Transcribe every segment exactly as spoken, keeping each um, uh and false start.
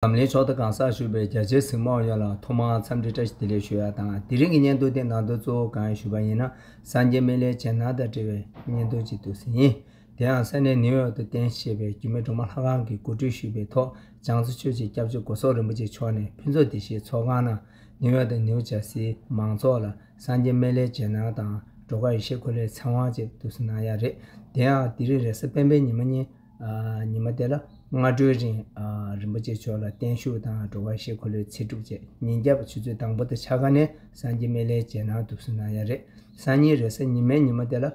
འཛམ་གླིང་ཕྱོགས་མཐའ་གང་སར་བཞུགས་པའི་རྒྱ་ཆེའི་གཟིགས་མོ་བ་ཡོངས་ལ་ཐོག་མར་འཚམས་འདྲི་བཀྲ་ཤིས་བདེ་ལེགས་ཞུ་ཡ་དང་། དེ་རིང་གི་བརྙན་ཐུང་དེ་ནང་དོན་གཙོ་བོ་གང་ཡིན་ཞུས་པ་ཡིན་ན། སངས་རྒྱས་སྨན་བླའི་རྗེས་གནང་དང་འབྲེལ་བའི་བརྙན་ཐུང་ཅིག་འདུག་ཟེར་ཡིན། དེ་ཡང་ས་གནས་ནིའུ་ཡོག་ཏུ་རྟེན་གཞི་བྱས་པའི་འགྱུར་མེད་སྒྲོལ་མ་ལྷ་ཁང་གིས་གོ་སྒྲིག་ཞུས་པའི་ཐོག་བྱང་རྩེ་ཆོས་ཀྱི་སྐྱབས་རྗེ་སྒོ་སོག་རིན་པོ་ཆེ་མཆོག་ནས་ཕུན་ཚོགས་བདེ་སྐྱིད་ཚོགས་ཁང་ནང་ནིའུ་ཡོག་དང་ནིའུ་ཇར་སིའི་མང་ཚོགས་ལ་སངས་རྒྱས་སྨན་བླའི་རྗེས་གནང་དང་། སྒྲོལ་དཀར་ཡེ་ཤེས་འཁོར་ལོའི་ཚེ་དབང་བཅས་འདུག་སེ་གནང་ཡ་རེད། དེ་ཡང་དེ་རིང་རེས་གཟའ་སྤེན་པའི་ཉི་མ་ཉིན། ཨ། ཉི་མ་དེ་ལ་སྔ་དྲོའི་རིང་། ཨ། རིན་པོ་ཆེ་མཆོག་ལ་བརྟན་བཞུགས་དང་སྒྲོལ་དཀར་ཡེ་ཤེས་འཁོར་ལོའི་ཚེ་སྒྲུབ་བཅས་ཉིན་རྒྱབ་ཆུ་ཚོད་དང་པོ་དང་ཕྱེད་ཀ་ནས་སངས་རྒྱས་སྨན་བླའི་རྗེས་གནང་འདུག་སེ་གནང་ཡ་རེད། སང་ཉིན་རེས་གཟའ་ཉི་མའི་ཉི་མ་དེ་ལ། ཨ།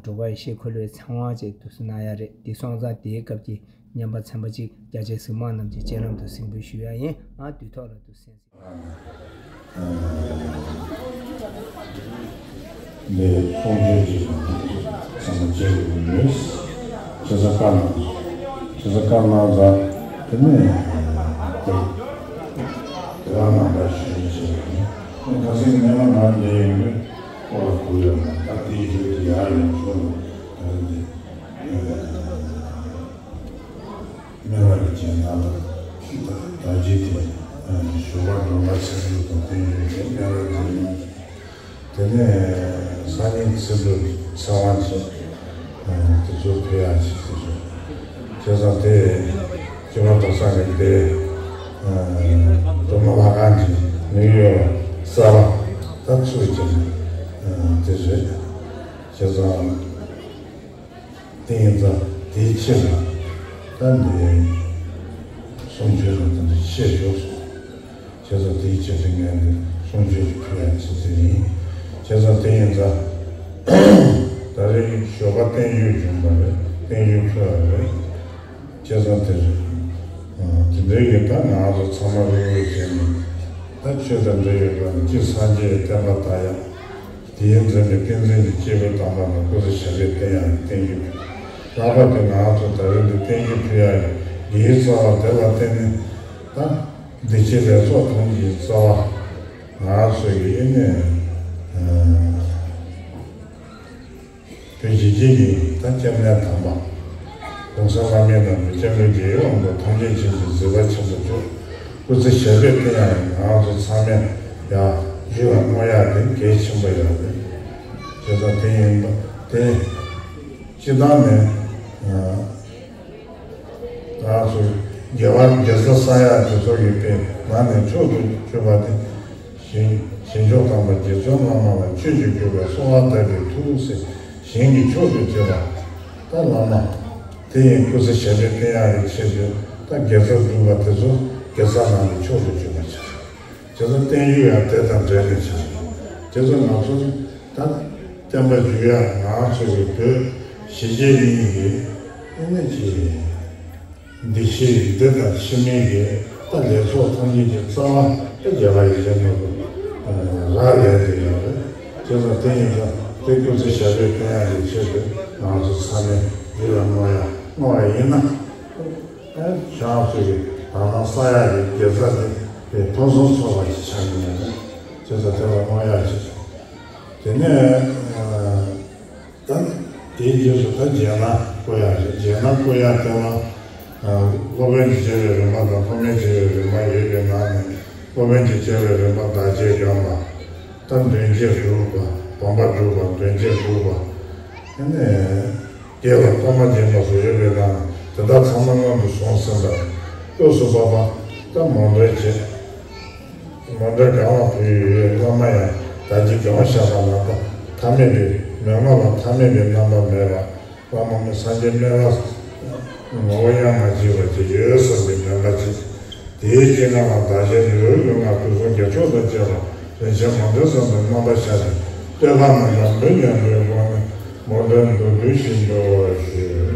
སྒྲོལ་དཀར་ཡེ་ཤེས་འཁོར་ལོའི་ཚེ་དབང་བཅས་འདུག་སེ་གནང་ཡ་རེད། དེ་སོང་ཙང་དེའི་སྐབས་ཀྱི་བརྙན་པར་ཚན་པ་གཅིག་རྒྱ་ཆེའི་གཟིགས་མོ་བ་རྣམས་ཀྱི་སྤྱན་ལམ་དུ་གཟིགས་འབུལ་ཞུ་ཡ་ཡིན། ཨ། དུས་ཐོག་ལ་འདུག་སེ། ནས་གསུང་ཆོས་ཀྱི་ཚང་མ་མཇལ་དགོས་ཀྱི་ཡོད། ཇི་ལྟར་བཀའ་གནང་། ཇི་ལྟར་བཀའ་གནང་ཙང་དེ་ནས་དེ་དེ་བ་ནང་པ་ཞུ་ཡིན་ཞེས་པ་ནི། ཁ་སང་ཉི་མ་ནང་འདི་ཡོང་དུས་ཁོ་ལ་གུ་ཡོད་ན་ད་དེའི་རྒྱུད་དུ་ཡར་ཡོང་ཚུལ་ད་འདི། སྨན་བླའི་རྗེས་གནང་དང་། ད་རྗེས་དེ་ཞོགས་པ་སྒྲོལ་མ་ཚེ་སྒྲུབ་དང་བསྟན་འགྱུར་གྱི་སྨན་བླའི་རྗེས་གནང་། དེ་ནས་སང་ཉིན་ཚེ་སྒྲུབ་ཚེ་དབང་བཅས་དེ་ཚོ་ཕུལ་ཡག་ཅིག་དེ་ཚོ། བྱས་ཙང་དེ་སྤྱི་པ་དོག་ས་གི་དེ་སྒྲོལ་མ་ལྷ་ཁང་གི་ནིའུ་ཡོག་གསར་པ་ད་ཚུགས་ཀྱི་དེ་རེད། བྱས་ཙང་། དེ་ཡིན་ཙང་དེའི་ཕྱིར་ལ་ད་འདི་གསུང་ཆོས་ལ་དེ་འདྲ་ཆེ་ཤོས་སོང་། བྱས་ཙང་དེའི་ཕྱིར་དེ་ངས་འདི་གསུང་ཆོས་ཀྱི་ཕུལ་ཡ་ཆེད་དུ་ཡིན། བྱས་ཙང་དེ་ཡིན་ཙང་ད་རེས་ཞོགས་པ་བརྟན་བཞུགས་བྱུང་བ་རེད། བརྟན་བཞུགས་ཕུལ་བ་རེད། བྱས་ཙང་དེ་རེད། དེ་འདྲའི་གི་ད་ང་ཚོ་ཚང་མ་རིག་རིག་བྱས་ནས་ད་ཆོས་དང་འབྲེལ་ཡོད་པ་ནི་སྤྱིར་སངས་རྒྱས་བསྟན་པ་དར་ཡག་དེའི་མཛད་པའི་བསྟན་འཛིན་གྱི་སྐྱེས་བུ་དམ་པ་རྣམས་སྐུ་ཚེ་ཞབས་པད་བརྟན་ཡག་གི་བསྟན་རྒྱུ། ལྷག་པར་དུ་ང་ཚོ་ད་རེས་འདི་བསྟན་རྒྱུ་ཕུལ་ཡག་གི་དགེ་བའི་རྩ་བ་དེ་ལ་བརྟེན་ནས་ད་འདི་ཕྱི་ལས་ཚོགས་ཐམས་ཅད་ཀྱི་རྩ་བ་ང་ཚོ་ཡི་ཨེ་ནས། བོད་ཇི་སྐྱེས་ཀྱི་ད་སྐྱབས་གནས་དམ་པ། གོང་ས་ལྷ་མིའི་རྣམ་པའི་སྐྱབས་མགོན་རྒྱལ་བའི་དབང་པོ་ཐམས་ཅད་མཁྱེན་ཅིང་གཟིགས་པ་ཆེན་པོ་མཆོག་སྐུ་ཚེ་ཞབས་པད་བརྟན་ཡག་ཡིན། ང་ཚོ་ཚང་མས་ཡང་རྒྱུད་ལ་བསྔོ་ཡག་དེ་གལ་ཆེན་པོ་ཡོད་རེད། བྱས་ཙང་དེ་ཡིན་པ་དེ་སྤྱི་བཏང་ནས། ང་ཚོ་དགེ་བ་དགེ་རྩ་བསགས་ཡག་དེ་ཚོ་ཡོད་པས་ང་ནི་མཆོག་ཏུ་གྱུར་པ་དེ། ཞིང་ཞིང་མཆོག་དམ་པ་རྗེ་བཙུན་བླ་མ་ལ་མཆོད་ཅིང་གུས་པས་གསོལ་བ་བཏབ་པའི་མཐུས་ཟེར་ཞིང་གི་མཆོག་ཏུ་གྱུར་པ། ད་བླ་མ་དེ་ཡི་སྐུ་ཚེ་ཞབས་པད་བརྟན་ཡག་གི་ཆེད་དུ་ད་དགེ་རྩ་སྒྲུབ་པ་དེ་ཚོ་དགེ་རྩ་ནང་གི་མཆོག་ཏུ་གྱུར་པ་ཆགས། དེ་ཚོ་བསྟན་རྒྱུ་ཡང་དེ་དང་འབྲེལ་ནས་ཆགས། དེ་ཚོ་ང་ཚོ་ད་བསྟན་པ་བསྒྱུར་ཡག་ང་ཚོ་གི་བོད་གཞིས་བྱེས་གཉིས་ཀྱི་ཨེ་ནས་ཀྱི། འདི་ཕྱིའི་འདི་དང་ཕྱི་མའི་གི་ད་ལས་ཚོགས་ཐམས་ཅད་ཀྱི་རྩ་བ་ད་རྒྱལ་བ་ཡིད་བཞིན་ནོར་བུ་རག་ལས་དེ་ཡོད་རེད། བྱས་ཙང་དེ་ཡིན་ཙང་དེ་སྐུ་ཚེ་ཞབས་པད་བརྟན་ཡག་གི་ཆེད་དུ་ང་ཚོ་ཚང་མས་འདི་ལ་བསྔོ་ཡག་བསྔོ་བ་ཡིན་ན། ཨ་ཁྱེད་རང་ཚོ་གི་དག་སྣང་བསགས་ཡག་གི་དགེ་རྩ་དེ་དེ་ཕུན་སུམ་ཚོགས་པ་ཞིག་ཆགས་ཀྱི་ཡོད་རེད། བྱས་ཙང་དེ་ལ་བསྔོ་ཡག་ཅིག་དེ་ནས། ད་དེའི་རྗེས་སུ་ད་རྗེས་གནང་བསྐུལ་ཡག་རེད། རྗེས་གནང་བསྐུལ་ཡག་དེ་ལ་སློབ་དཔོན་གྱི་བྱ་བའི་རིམ་པ་དང་སློབ་མའི་བྱ་བའི་རིམ་པ་ཡོད་པའི་ནང་ནས་སློབ་དཔོན་གྱི་བྱ་བའི་རིམ་པ་བདག་བསྐྱེད་བསྐྱངས་པ། ད་མདུན་བསྐྱེད་སྒྲུབ་པ། སྡོམ་པ་སྒྲུབ་པ། མདུན་བསྐྱེད་སྒྲུབ་པ། དེ་ནས་བསྐྱེད་པ་ཐོག་མ་སྦྱིན་པ་སོགས་ཡོད་པའི་ནང་དེ་དག་ཚང་མ་སྔོན་དུ་སོང་ཟིན་པ། དངོས་སུ་འཕགས་པ་ད་མོ་འདྲ་བྱེད། མོ་འདྲ་གང་ལ་བོད་ཡུལ་བླ་མ་ཡང་བདག་གིས་སྦྱོང་བཞག་པ་ལ་ད་མཐའ་མེད་པའི་མོས་ངོ་ལ་མཐའ་མེད་པའི་རྣམ་པ་མེད་པ། བླ་མ་མི་སངས་རྒྱས་སྨན་བླ་ངོ་བོ་ཡང་མ་བརྗེད་པ་ཅིག་ཡོད་བསམ་པའི་མོས་པ་ཅིག་དེའི་སྤྱན་སྔ་ལ་བདག་གཞན་ལུས་ངག་ཕུན་སུམ་རྒྱ་མཆོག་དང་བཅས་པ་རིན་ཆེན་མང་པོས་བསམ་པའི་རྣམ་པ་ཤར་ནས་བསྟོད་པ་རྣམས་ཀྱང་འབུལ་སྙན་པོའི་སྒོ་ནས་མོ་འདྲ་མདོར་བསྡུས་ཤིག་འབུལ་བར་ཞུ།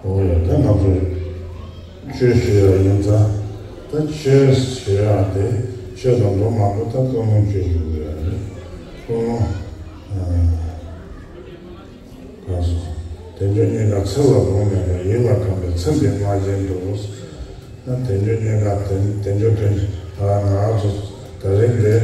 འོ་ཡ། ད་ང་ཚོས་ཆོས་ཞུ་ཡ་ཡིན་ཙང་། ད་ ཆོས་ཞུ་ཡག་དེ་ཆོས་དང་མདོ་མང་པོ་ད་ཀུན་སློང་བཅོས་ཞུ་དགོས་ཡག་རེད། ཀུན་སློང་། ཨ། ག་སོ། དལ་འབྱོར་རྙེད་དཀའ་ཚེ་ལ་ལོང་མེད་པར། ཡིད་ལ་གང་བའི་ཚེ་འདི་སྔ་རྗེས་འགྲོ། ཨ། དལ་འབྱོར་རྙེད་དཀའ་དལ་དལ་འབྱོར་དོན། ད་ང་ཚོ་ད་རིང་འདི་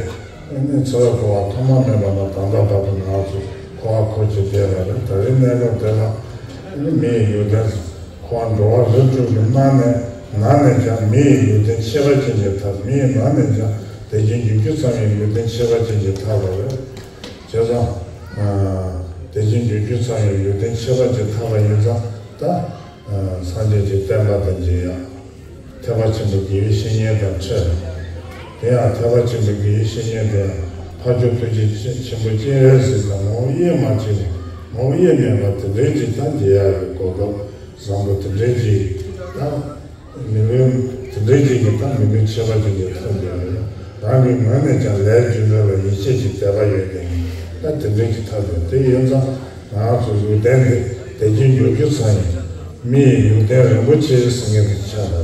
ཨ་ནི་ཚེ་རབས་འཁོར་བ་ཐོག་མ་མེད་པ་ནས་ད་ལྟ་བར་དུ་ང་ཚོ་འཁོར་བ་འཁོར་བྱས་བསྡད་པ་རེད། ད་རིང་གནས་སྐབས་དེ་ལ་ཨ་ནི་མི་ཡི་ཡོན་ཏན། འཁོར་བ་འགྲོ་བ་རིགས་དྲུག་གི་ནང་ནས་ནང་ནས་ཀྱང་མི་ཡི་ཡོན་ཏན་ཁྱད་པར་ཅན་གྱི་ཐབས། མི་ཡི་ནང་ནས་ཀྱང་བདེ་ཆེན་རྒྱུ་རྒྱུ་ཚང་བའི་ཡོན་ཏན་ཁྱད་པར་ཅན་གྱི་ཐབས་ལ་རེད། བྱས་ཙང་། ཨ། བདེ་ཆེན་རྒྱུ་རྒྱུ་ཚང་བའི་ཡོན་ཏན་ཁྱད་པར་ཅན་ཐོབ་པ་ཡིན་ཙང་ད། ཨ། སངས་རྒྱས་ཀྱི་བསྟན་པ་དང་མཇལ་ཡག་ཐེག་པ་ཆེན་པོའི་དགེ་བའི་བཤེས་གཉེན་དང་འཕྲད། དེ་ཡང་ཐེག་པ་ཆེན་པོའི་དགེ་བའི་བཤེས་གཉེན་དེ་ཡང་ཕ་ཇོ་ཐུགས་རྗེ་ཆེན་པོ་སྤྱན་རས་གཟིགས་དང་ངོ་བོ་དབྱེར་མ་མཆིས་པ། ངོ་བོ་དབྱེར་མེད་པ་དེ་འདྲའི་ཅིག་ད་མཇལ་ཡག་གི་གོ་སྐབས་བཟང་པོ་དེ་འདྲའི་ཅིག་ད། མི་ལུས་དེ་འདྲའི་ཅིག་གིས་ད་མི་ལུས་ཁྱད་པར་ཅན་གྱི་ཐོབ་ཡོད་རེད། རང་གི་ངོས་ནས་ཀྱང་ལས་རྒྱུ་འབྲས་ལ་ཡིད་ཆེས་ཀྱི་དད་པ་ཡོད་དེ། ད་དེ་འདྲའི་ཅིག་ཐོབ་ཡོད། དེ་ཡིན་ཙང་ང་ཚོ་ལུས་རྟེན་དེ་བདེ་སྐྱིད་འབྱུང་རྒྱུ་ཚང་ཡིན། མི་ཡི་ཡོན་ཏན་རིན་པོ་ཆེ་ཟེར་མཁན་དེ་ཆགས་པ་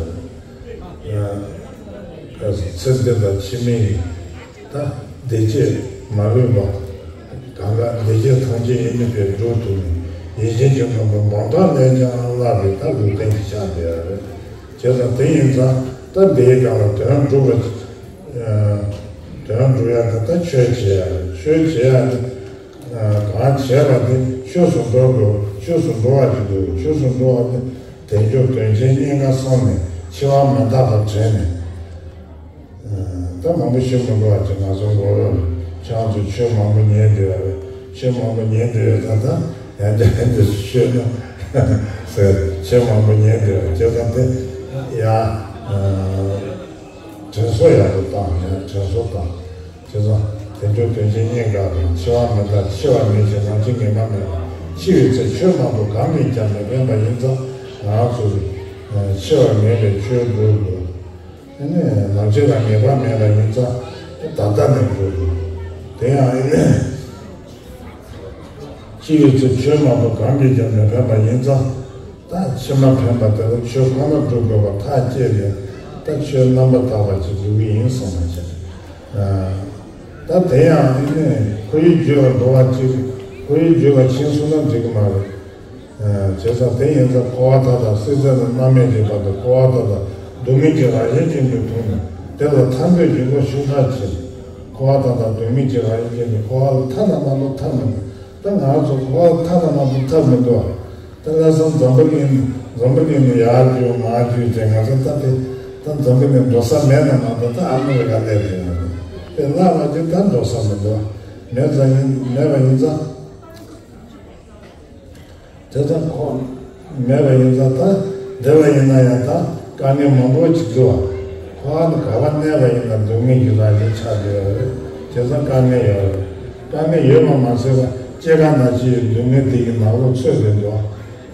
རེད། ཚེ་འདི་དང་ཕྱི་མའི་ད་བདེ་སྐྱིད་མ་ལུས་པ། གང་ག་བདེ་སྐྱིད་ཐམས་ཅད་ཡེ་ནས་པའི་འགྲོ་ཐུབ་ནས་ཡིད་བཞིན་གྱི་ནོར་བུ་འབུམ་ཕྲག་ལས་ཀྱང་ལྷག་པའི་ད་ལུས་རྟེན་ཞིག་ཆགས་བསྡད་ཡོད་རེད། བྱས་ཙང་དེ་ཡིན་ཙང་ད་འདིའི་སྒང་ལ་དོན་སྒྲུབ་པ། དོན་སྒྲུབ་ཡག་དེ་ད་ཆོས་བྱེད་ཡག་རེད། ཆོས་བྱེད་ཡག་དེ། གང་བྱས་པ་དེ་ཆོས་སུ་འགྲོ་དགོས། ཆོས་སུ་འགྲོ་བ་ཅིག་དགོས། ཆོས་སུ་འགྲོ་བ་དེ་དལ་འབྱོར་དོན་ཆེན་རྙེད་དཀའ་བསམས་ནས་འཆི་བ་མི་རྟག་པ་དྲན་ནས། ད་མང་པོ་ཞུ་མི་དགོས་པ་ཅིག་ང་ཚོ་མགོ་ལོག་ཁྱེད་རང་ཚོ་ཆོས་མང་པོ་ཉན་བསྡད་ཡོད་རེད། ཆོས་མང་པོ་ཉན་བསྡད་ཡོད་ད། ད་ཡང་བསྐྱར་ཡང་བསྐྱར་ཞུས་ན་ཟེར། ཆོས་མང་པོ་ཉན་བསྡད་ཡོད། བྱས་ཙང་དེ་ཡ། དྲན་གསོ་ཡག་པོ་བཏང་། ཡང་དྲན་གསོ་བཏང་། བྱས་ཙང་དལ་འབྱོར་དོན་ཆེན་རྙེད་དཀའ་དང་། འཆི་བ་མི་རྟག་འཆི་བ་མེད་ཅིང་ནམ་འཆི་ངེས་པ་མེད་པ། འཆི་བའི་ཚེ་ཆོས་མང་པོ་གང་གིས་ཀྱང་མི་ཕན་པ་ཡིན་ཙང་ང་ཚོས་འཆི་བ་མེད་པའི་ཆོས་སྒྲུབ་དགོས། ཨ་ནི་ནམ་འཆི་ལ་ངེས་པ་མེད་པ་ཡིན་ཙང་ད་ལྟ་ནས་སྒྲུབ་དགོས། དེ་ཡང་ཨ་ནི། འཆི་བའི་ཚེ་ཆོས་མང་པོ་གང་གིས་ཀྱང་མི་ཕན་པ་ཡིན་ཙང་། ད་འཆི་མ་ཕན་པ་དེ་ལ་ཆོས་ཁོ་ན་སྒྲུབ་དགོས་པ་ཐག་བཅད་ནས། ད་ཆོས་རྣམ་པར་དག་པ་ཅིག་སྒྲུབ་ཀྱི་ཡིན་བསམ་པ་བྱས། ཨ། ད་དེ་ཡང་ཨ་ནི་ཁོ་བོའི་རྒྱུད་ལ་འགྲོ་བ་ཅིག་ཁོ་བོའི་རྒྱུད་ལ་ཕྱིན་སོང་ན་འགྲིག་གི་མ་རེད། ཨ། བྱས་ཙང་དེ་ཡིན་ཙང་འཁོར་བ་མཐའ་དག་སྲིད་རྩེ་ནས་མནར་མེད་ཀྱི་བར་དུ་འཁོར་བ་མཐའ་དག་སྡུག་བསྔལ་གྱི་རང་བཞིན་ཅན་དུ་མཐོང་ནས་དེ་ལ་ཐར་འདོད་ཀྱི་བློ་ཤུགས་དྲག་ཕྱིན། འཁོར་བ་མཐའ་དག་སྡུག་བསྔལ་གྱི་རང་བཞིན་ཅན་དུ། འཁོར་བ་ལ་ཐར་ན་མ་གཏོགས་ཐར་མི་འདུག་ད་ང་ཚོ་འཁོར་བ་ལ་ཐར་ན་མ་གཏོགས་ཐར་མི་འདུག་ད་ལྷག་བསམ་འཛམ་བུ་གླིང་འཛམ་བུ་གླིང་ནས་ཡར་རྒྱུག་མར་རྒྱུག་བྱས། ང་ཚོ་ད་དེ་ད་འཛམ་བུ་གླིང་ནས་འགྲོ་ས་མེད་ན་མ་གཏོགས་ད་ཨ་མི་རི་ཀ་སླེབས་ཡོད་རེད། དེ་ལྷག་མ་ཅིག་ད་འགྲོ་ས་མི་འདུག་མེད་ཙང་ཡིན། མེད་པ་ཡིན་ཙང་། དེ་ཙམ་ཁོ་མེད་པ་ཡིན་ཙང་། ད་བསྡད་པ་ཡིན་ན་ཡང་ད་དཀའ་ངལ་མང་པོ་ཅིག་འདུག་བ། ཁོ་ཨ་ནི་ག་པར་གནས་པ་ཡིན་ན་སྡུག་བསྔལ་གྱི་རང་བཞིན་ཆགས་བསྡད་ཡོད་རེད། བྱས་ཙང་དཀའ་ངལ་ཡོད་རེད། དཀའ་ངལ་ཡོད་པ་མ་ཟད་པ་སྐྱེ་རྒ་ན་འཆི་ཡི་སྡུག་བསྔལ་དེ་གི་ནང་ལོགས་ཚུད་བསྡད་འདུག་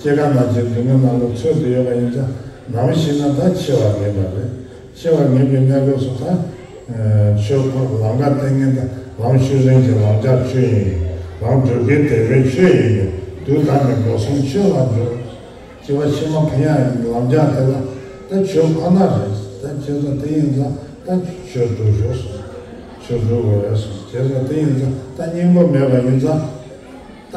སྐྱེ་རྒ་ན་འཆི་སྡུག་བསྔལ་ནང་ལོགས་ཚུད་བསྡད་ཡོད་པ་ཡིན་ཙང་ནམ་ཤི་ན་ད་འཆི་བ་ངེས་པ་རེད། འཆི་བ་ངེས་པའི་གནས་སྐབས་སུ་ད། ཆོས་འཁོར་ལམ་ཁ་བསྟན་མཁན་དང་ལམ་ཤུལ་རིང་གི་ལམ་རྒྱགས་ཆོས་ཡིན། ལམ་སྒྲུབ་མཁན་དེ་བས་ཆོས་ཡིན། དུས་ད་ནི་འགྲོ་སོང་ཆོས་ལ་འགྲོ། སྐྱེ་བ་ཕྱི་མ་ཕན་ཡག་ཡིན། ལམ་རྒྱགས་དེ་ལ་ད་ཆོས་ཁོ་ན་རེད། ད་བྱས་ཙང་དེ་ཡིན་ཙང་ད་ཆོས་སྒྲུབ་ཤོག་གསུངས། ཆོས་སྒྲུབ་དགོས་རེད་གསུངས། བྱས་ཙང་དེ་ཡིན་ཙང་ད་སྙིང་པོ་མེད་པ་ཡིན་ཙང་ད།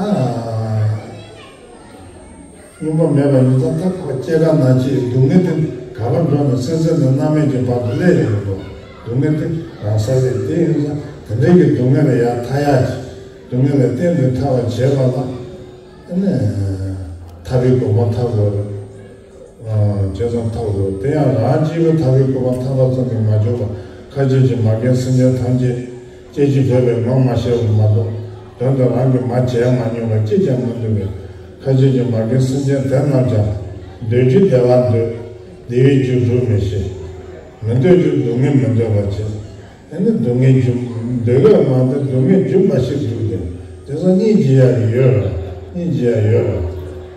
སྙིང་པོ་མེད་པ་ཡིན་ཙང་ད་ཁོ་སྐྱེ་རྒ་ན་འཆིའི་སྡུག་བསྔལ་དེ་ག་པར་འགྲོ་ནས་སྲིད་རྩེ་ནས་མནར་མེད་ཀྱི་བར་དུ་སླེབས་ཡོང་གི་འདུག་སྡུག་བསྔལ་དེ་རང་སར་སླེབས། དེ་ཡིན་ཙང་དེ་འདྲའི་གི་སྡུག་བསྔལ་ལས་ཡར་ཐར་ཡག་ཅིག་སྡུག་བསྔལ་ལས་གཏན་དུ་ཐར་བར་བྱེད་པ་ལ་ཨ་ནི་ཐར་པའི་གོ་འཕང་ཐོབ་དགོས་རེད། བྱས་ཙང་ཐོབ་དགོས། དེ་ཡང་རང་གཅིག་པུས་ཐར་པའི་གོ་འཕང་ཐོབ་པ་ཙམ་གྱིས་མ་ཆོག་པར་ཁ་ཅིག་གིས་མ་རྒན་སེམས་ཅན་ཐམས་ཅད་སྐྱེ་འཆི་འཕོ་བའི་ངང་མ་ཤེས་པར་མ་གཏོགས་དོན་དུ་རང་གིས་མ་བྱས་མ་མྱོང་བ་ཅིས་ཀྱང་མི་འདུག་པས། ཁ་ཅིག་གིས་མ་རྒན་སེམས་ཅན་དེ་རྣམས་ཀྱང་འདོད་རྒྱུ་བདེ་བ་འདོད། བདེ་བའི་རྒྱུ་སྒྲུབ་མི་ཤེས། མི་འདོད་རྒྱུ་སྡུག་བསྔལ་མི་འདོད་པ་བྱེད། ཨ་ནི་སྡུག་བསྔལ་རྒྱུ་འདོད་ཡོད་མ་གཏོགས་སྡུག་བསྔལ་རྒྱུ་འབའ་ཞིག་འདུག་སྟེ། དེ་ཚོ་སྙིང་རྗེ་ཡག་ཡོད་རེད། སྙིང་རྗེ་ཡག་ཡོད་རེད།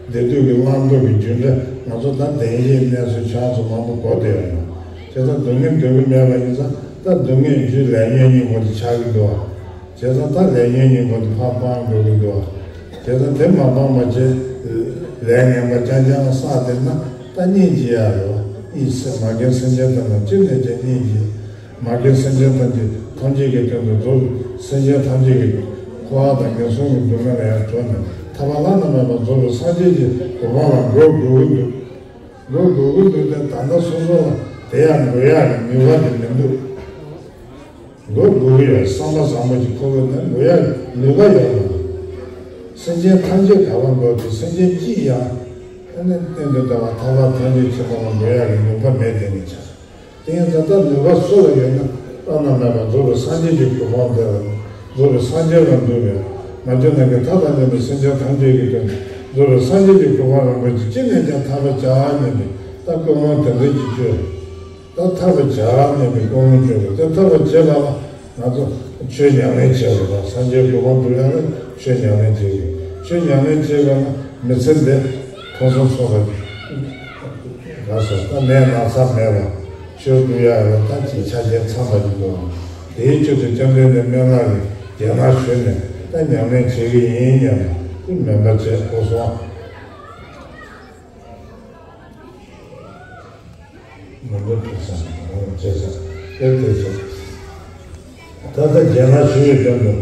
བདེ་སྡུག་གི་བླང་དོར་གྱི་རྒྱུ་འབྲས་ང་ཚོ་ད་བདེན་བཞིའི་གནས་ཚུལ་ཆ་ཚང་མང་པོ་གོ་བསྡད་ཡོད་རེད། བྱས་ཙང་སྡུག་བསྔལ་འདོད་ཀྱི་མེད་པ་ཡིན་ཙང་ད་སྡུག་བསྔལ་རྒྱུ་ལས་ཉོན་གཉིས་པོ་དེ་ཆགས་ཀྱི་འདུག་བ། བྱས་ཙང་ད་ལས་ཉོན་གཉིས་པོ་དེ་ཕར་སྤང་དགོས་ཀྱི་འདུག་བ། བྱས་ཙང་དེ་མ་སྤངས་པ་བྱས་ལས་ངན་པ་རྐྱང་རྐྱང་བསགས་བསྡད་ན་ད་སྙིང་རྗེ་ཡག་རེད་བ། ཨི་སེ་མ་རྒན་སེམས་ཅན་ཐམས་ཅད་ཅི་ནས་ཀྱང་སྙིང་རྗེ། མ་རྒན་སེམས་ཅན་ཐམས་ཅད་ཐམས་ཅད་ཀྱི་དོན་དུ་རྫོགས། སེམས་ཅན་ཐམས་ཅད་ཀྱི་འཁོར་བ་དང་ངན་སོང་གི་སྡུག་བསྔལ་ལས་ཡང་གྲོལ་ནས་ཐར་པ་བླ་ན་མེད་པ་རྫོགས་པའི་སངས་རྒྱས་ཀྱི་གོ་འཕང་ལ་འགོད་དགོས་ཀྱི་འདུག་འགོད་དགོས་ཀྱི་འདུག་སྟེ། ད་ལྟ་སོ་སོ་ལ་དེ་ཡང་འགོད་ཡག་གི་ནུས་པ་དེ་མི་འདུག་འགོད་དགོས་ཀྱི་ཡོད། བསམ་པ་བཟང་པོ་ཅིག་འཁོར་བའི་ནང་འགོད་ཡག་གི་ནུས་པ་ཡོད་ལ། སེམས་ཅན་ཐམས་ཅད་ག་པར་འགོད་དེ། སེམས་ཅན་གཅིག་ཡང་ཨ་ནི་གཏན་དུ་བདག་པ་ཐར་པ་ཐམས་ཅད་མཁྱེན་པ་ལ་འགོད་ཡག་གི་ནུས་པ་མེད་དེ་ནི་ཆགས། དེ་ཡང་ད་ལྟ་ནུས་པ་སུ་ལ་ཡོད་ན་བླ་ན་མེད་པ་རྫོགས་པའི་སངས་རྒྱས་ཀྱི་གོ་འཕང་དེ་ལ་རྫོགས་པའི་སངས་རྒྱས་ལ་འདུད་པས། མ་གྱུར་ནམ་མཁའི་མཐའ་དང་མཉམ་པའི་སེམས་ཅན་ཐམས་ཅད་ཀྱི་དོན་དུ་རྫོགས་པའི་སངས་རྒྱས་ཀྱི་གོ་འཕང་རིན་པོ་ཆེ་ཅི་ནས་ཀྱང་ཐོབ་པར་བྱ་སྙམ་པའི་ད་ཀུན་སློང་དེ་འདྲ་ཅིག་བཅོས། ད་ཐོབ་པར་བྱ་སྙམ་པའི་ཀུན་སློང་བཅོས་པ་དེ་ཐོབ་པར་བྱེད་པ་ལ་ང་ཚོ་ཆོས་ཉམས་ལེན་བྱེད་དགོས་པ། སངས་རྒྱས་གོ་འཕང་འདུ་ཡག་ལ་ཆོས་ཉམས་ལེན་བྱེད་དགོས། ཆོས་ཉམས་ལེན་བྱེད་པ་ན་མི་ཚེ་འདི་ཕུན་སུམ་ཚོགས་པ་ལ་སོགས་ད་ནད་ན་ཚ་མེད་པ། ཆོས་འདུ་ཡག་ལ་ད་ཅིག་ཆ་རྐྱེན་ཚང་བ་ཞིག་དགོས། དེའི་ཆེད་དུ་བཅོམ་ལྡན་འདས་སྨན་བླ་གིས་རྒྱན་ལ་ཞུས་ནས་ད་ཉམས་ལེན་བྱེད་ཀྱི་ཡིན་སྙམ་པ་དེ་མེད་པ་བྱས་གོ་སོང་། མི་འདུག་ཐུག་སང་ཅེས་སང་དེ་དེ་ཚོ་ད་ལྟ་རྒྱན་ལ་ཞུ་བའི་དོན་དུ།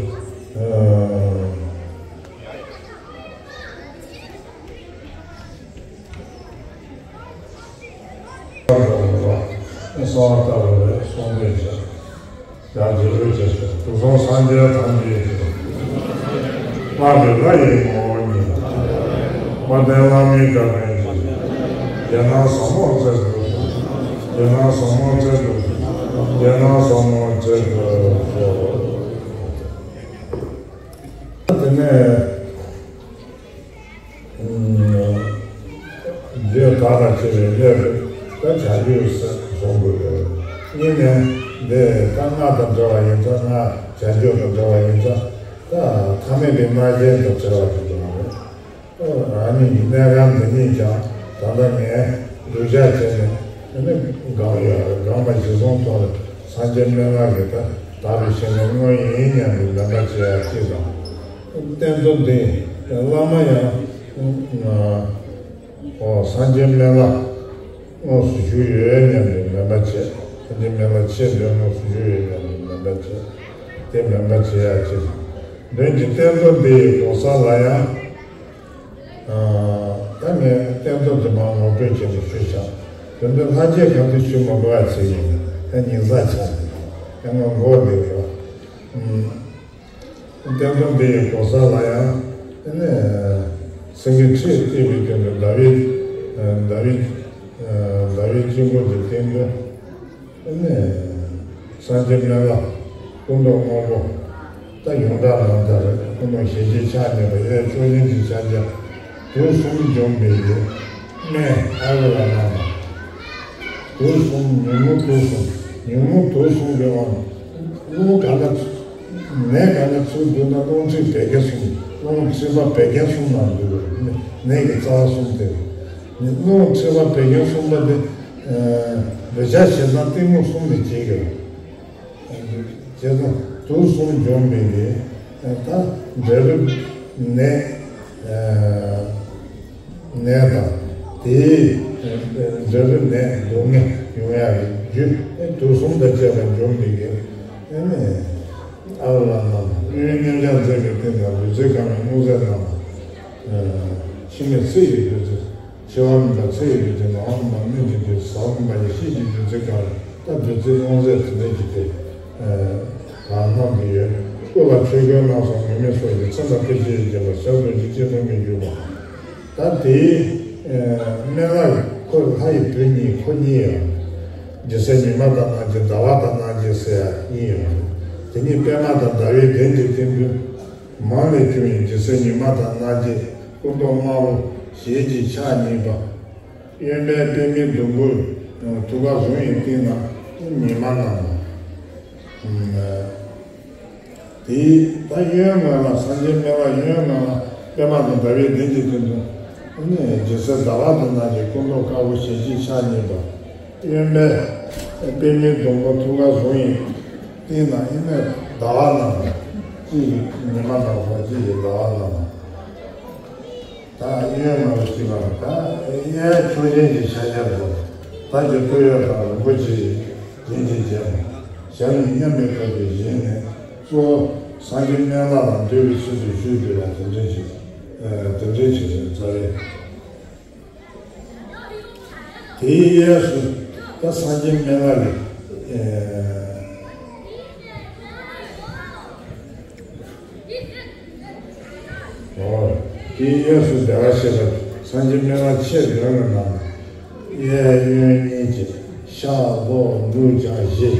གསང་བ་ལྟ་བུ་ལས་གསུང་འདོན་བྱ། ཡང་རྗེས་ལུས་ཀྱི་དུག་གསུམ་སངས་རྒྱས་ཐམས་ཅད་ཀྱི། སྔགས་ཀྱི་ལྷ་ཡི་ངོ་བོ་ཉིད། དཔལ་ལྡན་བླ་མའི་བཀའ་དྲིན་གྱིས། རྒྱན་ལ་ཟབ་མོ་བརྩེགས་སུ་གསོལ། རྒྱན་ལ་ཟབ་མོ་བརྩེགས་སུ་གསོལ། རྒྱན་ལ་ཟབ་མོ་བརྩེགས་སུ་གསོལ། དེ་ནས། རྒྱུད་དག་དང་བཅས་པའི་སླད་དུ་ད་བྱ་རྒྱུད་ཟེར་གསུང་དགོས་ཡོད། གཉིས་ནས་འདི་ད་སྔགས་དང་འབྲེལ་བ་ཡིན་ཙང་། སྔགས་བྱ་རྒྱུད་དང་འབྲེལ་བ་ཡིན་ཙང་། ད་ཐ་མལ་པའི་སྣང་ཞེན་དང་བྲལ་བ་ཞིག་ཏུ་སྣང་བས། རང་ཉིད་ཀྱི་གནས་སྐབས་འདི་ཉིད་ཀྱང་ད་ལྟ་ངས་གདུལ་བྱ་བྱས་ནས་ཨ་ནི་གང་ཡོད་གང་མ་གཞི་བཟུང་ཐོག་ལ་སངས་རྒྱས་སྨན་བླ་གིས་ད་བདག་གི་ཞལ་ནས་དངོས་ཡིན་སྙམ་པའི་མོས་པ་བྱེད་ཡ་གཅིག་དང་། བསྟན་དོན་འདི་བླ་མ་ཡང་། ཨོ་སངས་རྒྱས་སྨན་བླ་དངོས་སུ་བཞུགས་ཡོད་སྙམ་པའི་མོས་པ་བྱས། སངས་རྒྱས་སྨན་བླ་ཁྱེད་འདི་དངོས་སུ་བཞུགས་ཡོད་སྙམ་པའི་མོས་པ་བྱས། དེ་མོས་པ་བྱེད་ཡ་གཅིག་དང་། མདུན་གྱི་བསྟན་དོན་འདི་ཡི་གོ་ས་ལ་ཡང་། ད་ངས་བསྟན་དོན་འདི་མར་ངོ་སྤྲོད་བྱས་ནས་ཞུས་ཤག་དོན་དུ་ལྷ་རྗེ་ག་དུས་ཞུ་མ་དགོས་པ་བྱས་ཡིན། ད་ཉིན་གསར་ཆགས་ཡིན། ད་ངོ་མགོ་འདི་རེད། བསྟན་དོན་འདི་ཡི་གོ་ས་ལ་ཡང་། ཨ་ནི་སེང་གེའི་ཁྲི་བརྟན་པའི་སྟེང་དུ་ཟླ་བའི། ཟླ་བའི། ཟླ་བའི་དཀྱིལ་འཁོར་གྱི་སྟེང་དུ། ཨ་ནི་སངས་རྒྱས་སྨན་བླ་སྐུ་མདོག་སྔོན་པོ། ད་ཡོངས་གྲགས་ནང་ལྟར་སྐུ་མདོག་ཞལ་གཅིག་ཕྱག་གཉིས་པ། གཡས་མཆོག་སྦྱིན་གྱི་ཕྱག་རྒྱ། དུག་གསུམ་འཇོམས་པའི་སྨན་ཨ་ལུ་ལ་གནང་བ། དུག་གསུམ། ཉོན་མོངས་དུག་གསུམ། ཉོན་མོངས་དུག་གསུམ་གྱི་དབང་། རླུང་ག་ལ་ཚུད། ནད་ག་ལ་ཚུད་འདུག་ན་རླུང་མཁྲིས་བད་ཀན་གསུམ། རླུང་མཁྲིས་པ་བད་ཀན་གསུམ་ནང་འདུས་པ་ནད་ཀྱི་རྩ་བ་གསུམ་དེ། རླུང་མཁྲིས་པ་བད་ཀན་གསུམ་པ་དེ། འདོད་ཆགས་ཞེ་སྡང་གཏི་མུག་གསུམ་ལས་བྱེད་ཀྱི། བྱས་ཙང་དུག་གསུམ་འཇོམས་པའི་ནད། ད་འབྲས་བུ་ནད། ནད་དང་དེའི་འབྲས་བུ་ནད་སྡུག་བསྔལ་ཡོང་ཡག་གི་རྒྱུ་དུག་གསུམ་དང་བཅས་པ་འཇོམས་པའི་གི་ཨ་ནི་ཨ་ལ་ལ་གནང་། གཡོན་མཉམ་གཞག་མཛད་པའི་སྟེང་དུ་བདུད་རྩི་དཀར་མོའི་སྣུམ་ཟད་གནང་། ཕྱི་མའི་ཚེ་ཡི་བདུད་རྩི། འཆི་བ་མེད་པ་ཚེ་ཡི་བདུད་རྩི། ནང་པ་སྨན་གྱི་བདུད་རྩི། ཟ་འོག་མེན་པ་ཡི་ཤེས་ཀྱི་བདུད་རྩི་གང་རེད། ད་བདུད་རྩི་སྣུམ་ཟད་དེ་འདྲ་ཞིག་དེ་གང་གནང་གི་ཡོད། སྐུ་ལ་ཆོས་གོས་རྣམ་གསུམ་ངུར་སྨྲིག་སོགས་ཀྱིས་ཚེ་དང་ཕན་བྱེད་བརྒྱན་པ་ཞབས་རྡོ་རྗེ་སྐྱིལ་ཀྲུང་གིས་བརྒྱུས་པ། ད་དེའི་སྨན་བླ་ཡི་ཁོ་ལྷ་ཡི་བུ་གཉིས་ཁོ་གཉིས་ཡང་། ཇི་སྲིད་ཉི་མ་དང་ནང་གི་ཟླ་བ་དང་ནང་གི་ཟེར་ཡ་གཉིས་ཡང་། དེ་ཉིད་པད་མ་དང་ཟླ་བའི་གདན་གྱི་སྟེང་དུ། མང་ལས་བྱུང་བའི་ཇི་སྲིད་ཉི་མ་དང་ནང་གི་སྐུ་མདོག་དམར་པོ་ཞལ་གཅིག་ཕྱག་གཉིས་པ། གཡོན་པས་པདྨའི་ཟླུམ་པོའི་ཐུགས་ཀར་བཟུང་བའི་སྟེང་ན་ཉི་མ་བསྣམས། དེའི་ད་གཡོན་ངོས་ལ་སངས་རྒྱས་སྨན་བླ་གཡོན་ངོས་ལ་པདྨ་དང་ཟླ་བའི་གདན་གྱི་སྟེང་དུ། ཨ་ནི་ཇི་སྲིད་ཟླ་བ་དང་ནང་གི་སྐུ་མདོག་དཀར་པོ་ཞལ་གཅིག་ཕྱག་གཉིས་པ། གཡོན་པས་པདྨའི་ཟླུམ་པོ་ཐུགས་ཀར་བཟུང་བའི་སྟེང་ན་ཨ་ནི་ཟླ་བ་བསྣམས། གཅིག་གིས་ཉི་མ་བསྣམས་སོང་། གཅིག་གིས་ཟླ་བ་བསྣམས། ད་གཡོན་ངོས་ལ་གཅིག་ལ་ད་གཡས་མཆོག་སྦྱིན་གྱི་ཕྱག་རྒྱ་དང་། བདག་གི་ཐུགས་ཡོད་དང་རིན་པོ་ཆེ་ཡི་རྒྱན་གྱིས་བརྒྱན་པ། ཞབས་ནི་མཉམ་པའི་ཁ་ཐུག་བཞེངས་ནས་གཙོ་བོ་སངས་རྒྱས་སྨན་བླ་ལ་འདུད་པའི་ཚུལ་དུ་བཞུགས་དགོས་པ་དེ་འདྲ་ཞིག་ཨ་དེ་འདྲ་ཞིག་རེད་རྩ་བའི། དེའི་གཡས་སུ་ད་སངས་རྒྱས་སྨན་བླ་ལས། ཨོ། དེའི་གཡས་སུ་བདེ་བར་གཤེགས་པ་སངས་རྒྱས་སྨན་བླ་ཆེས་མདུན་ལ་གནང་། གཡས་གཡོན་གཉིས་ཀྱི་ཕྱག་ལོགས་འདུག་ཀྱང་བཞི་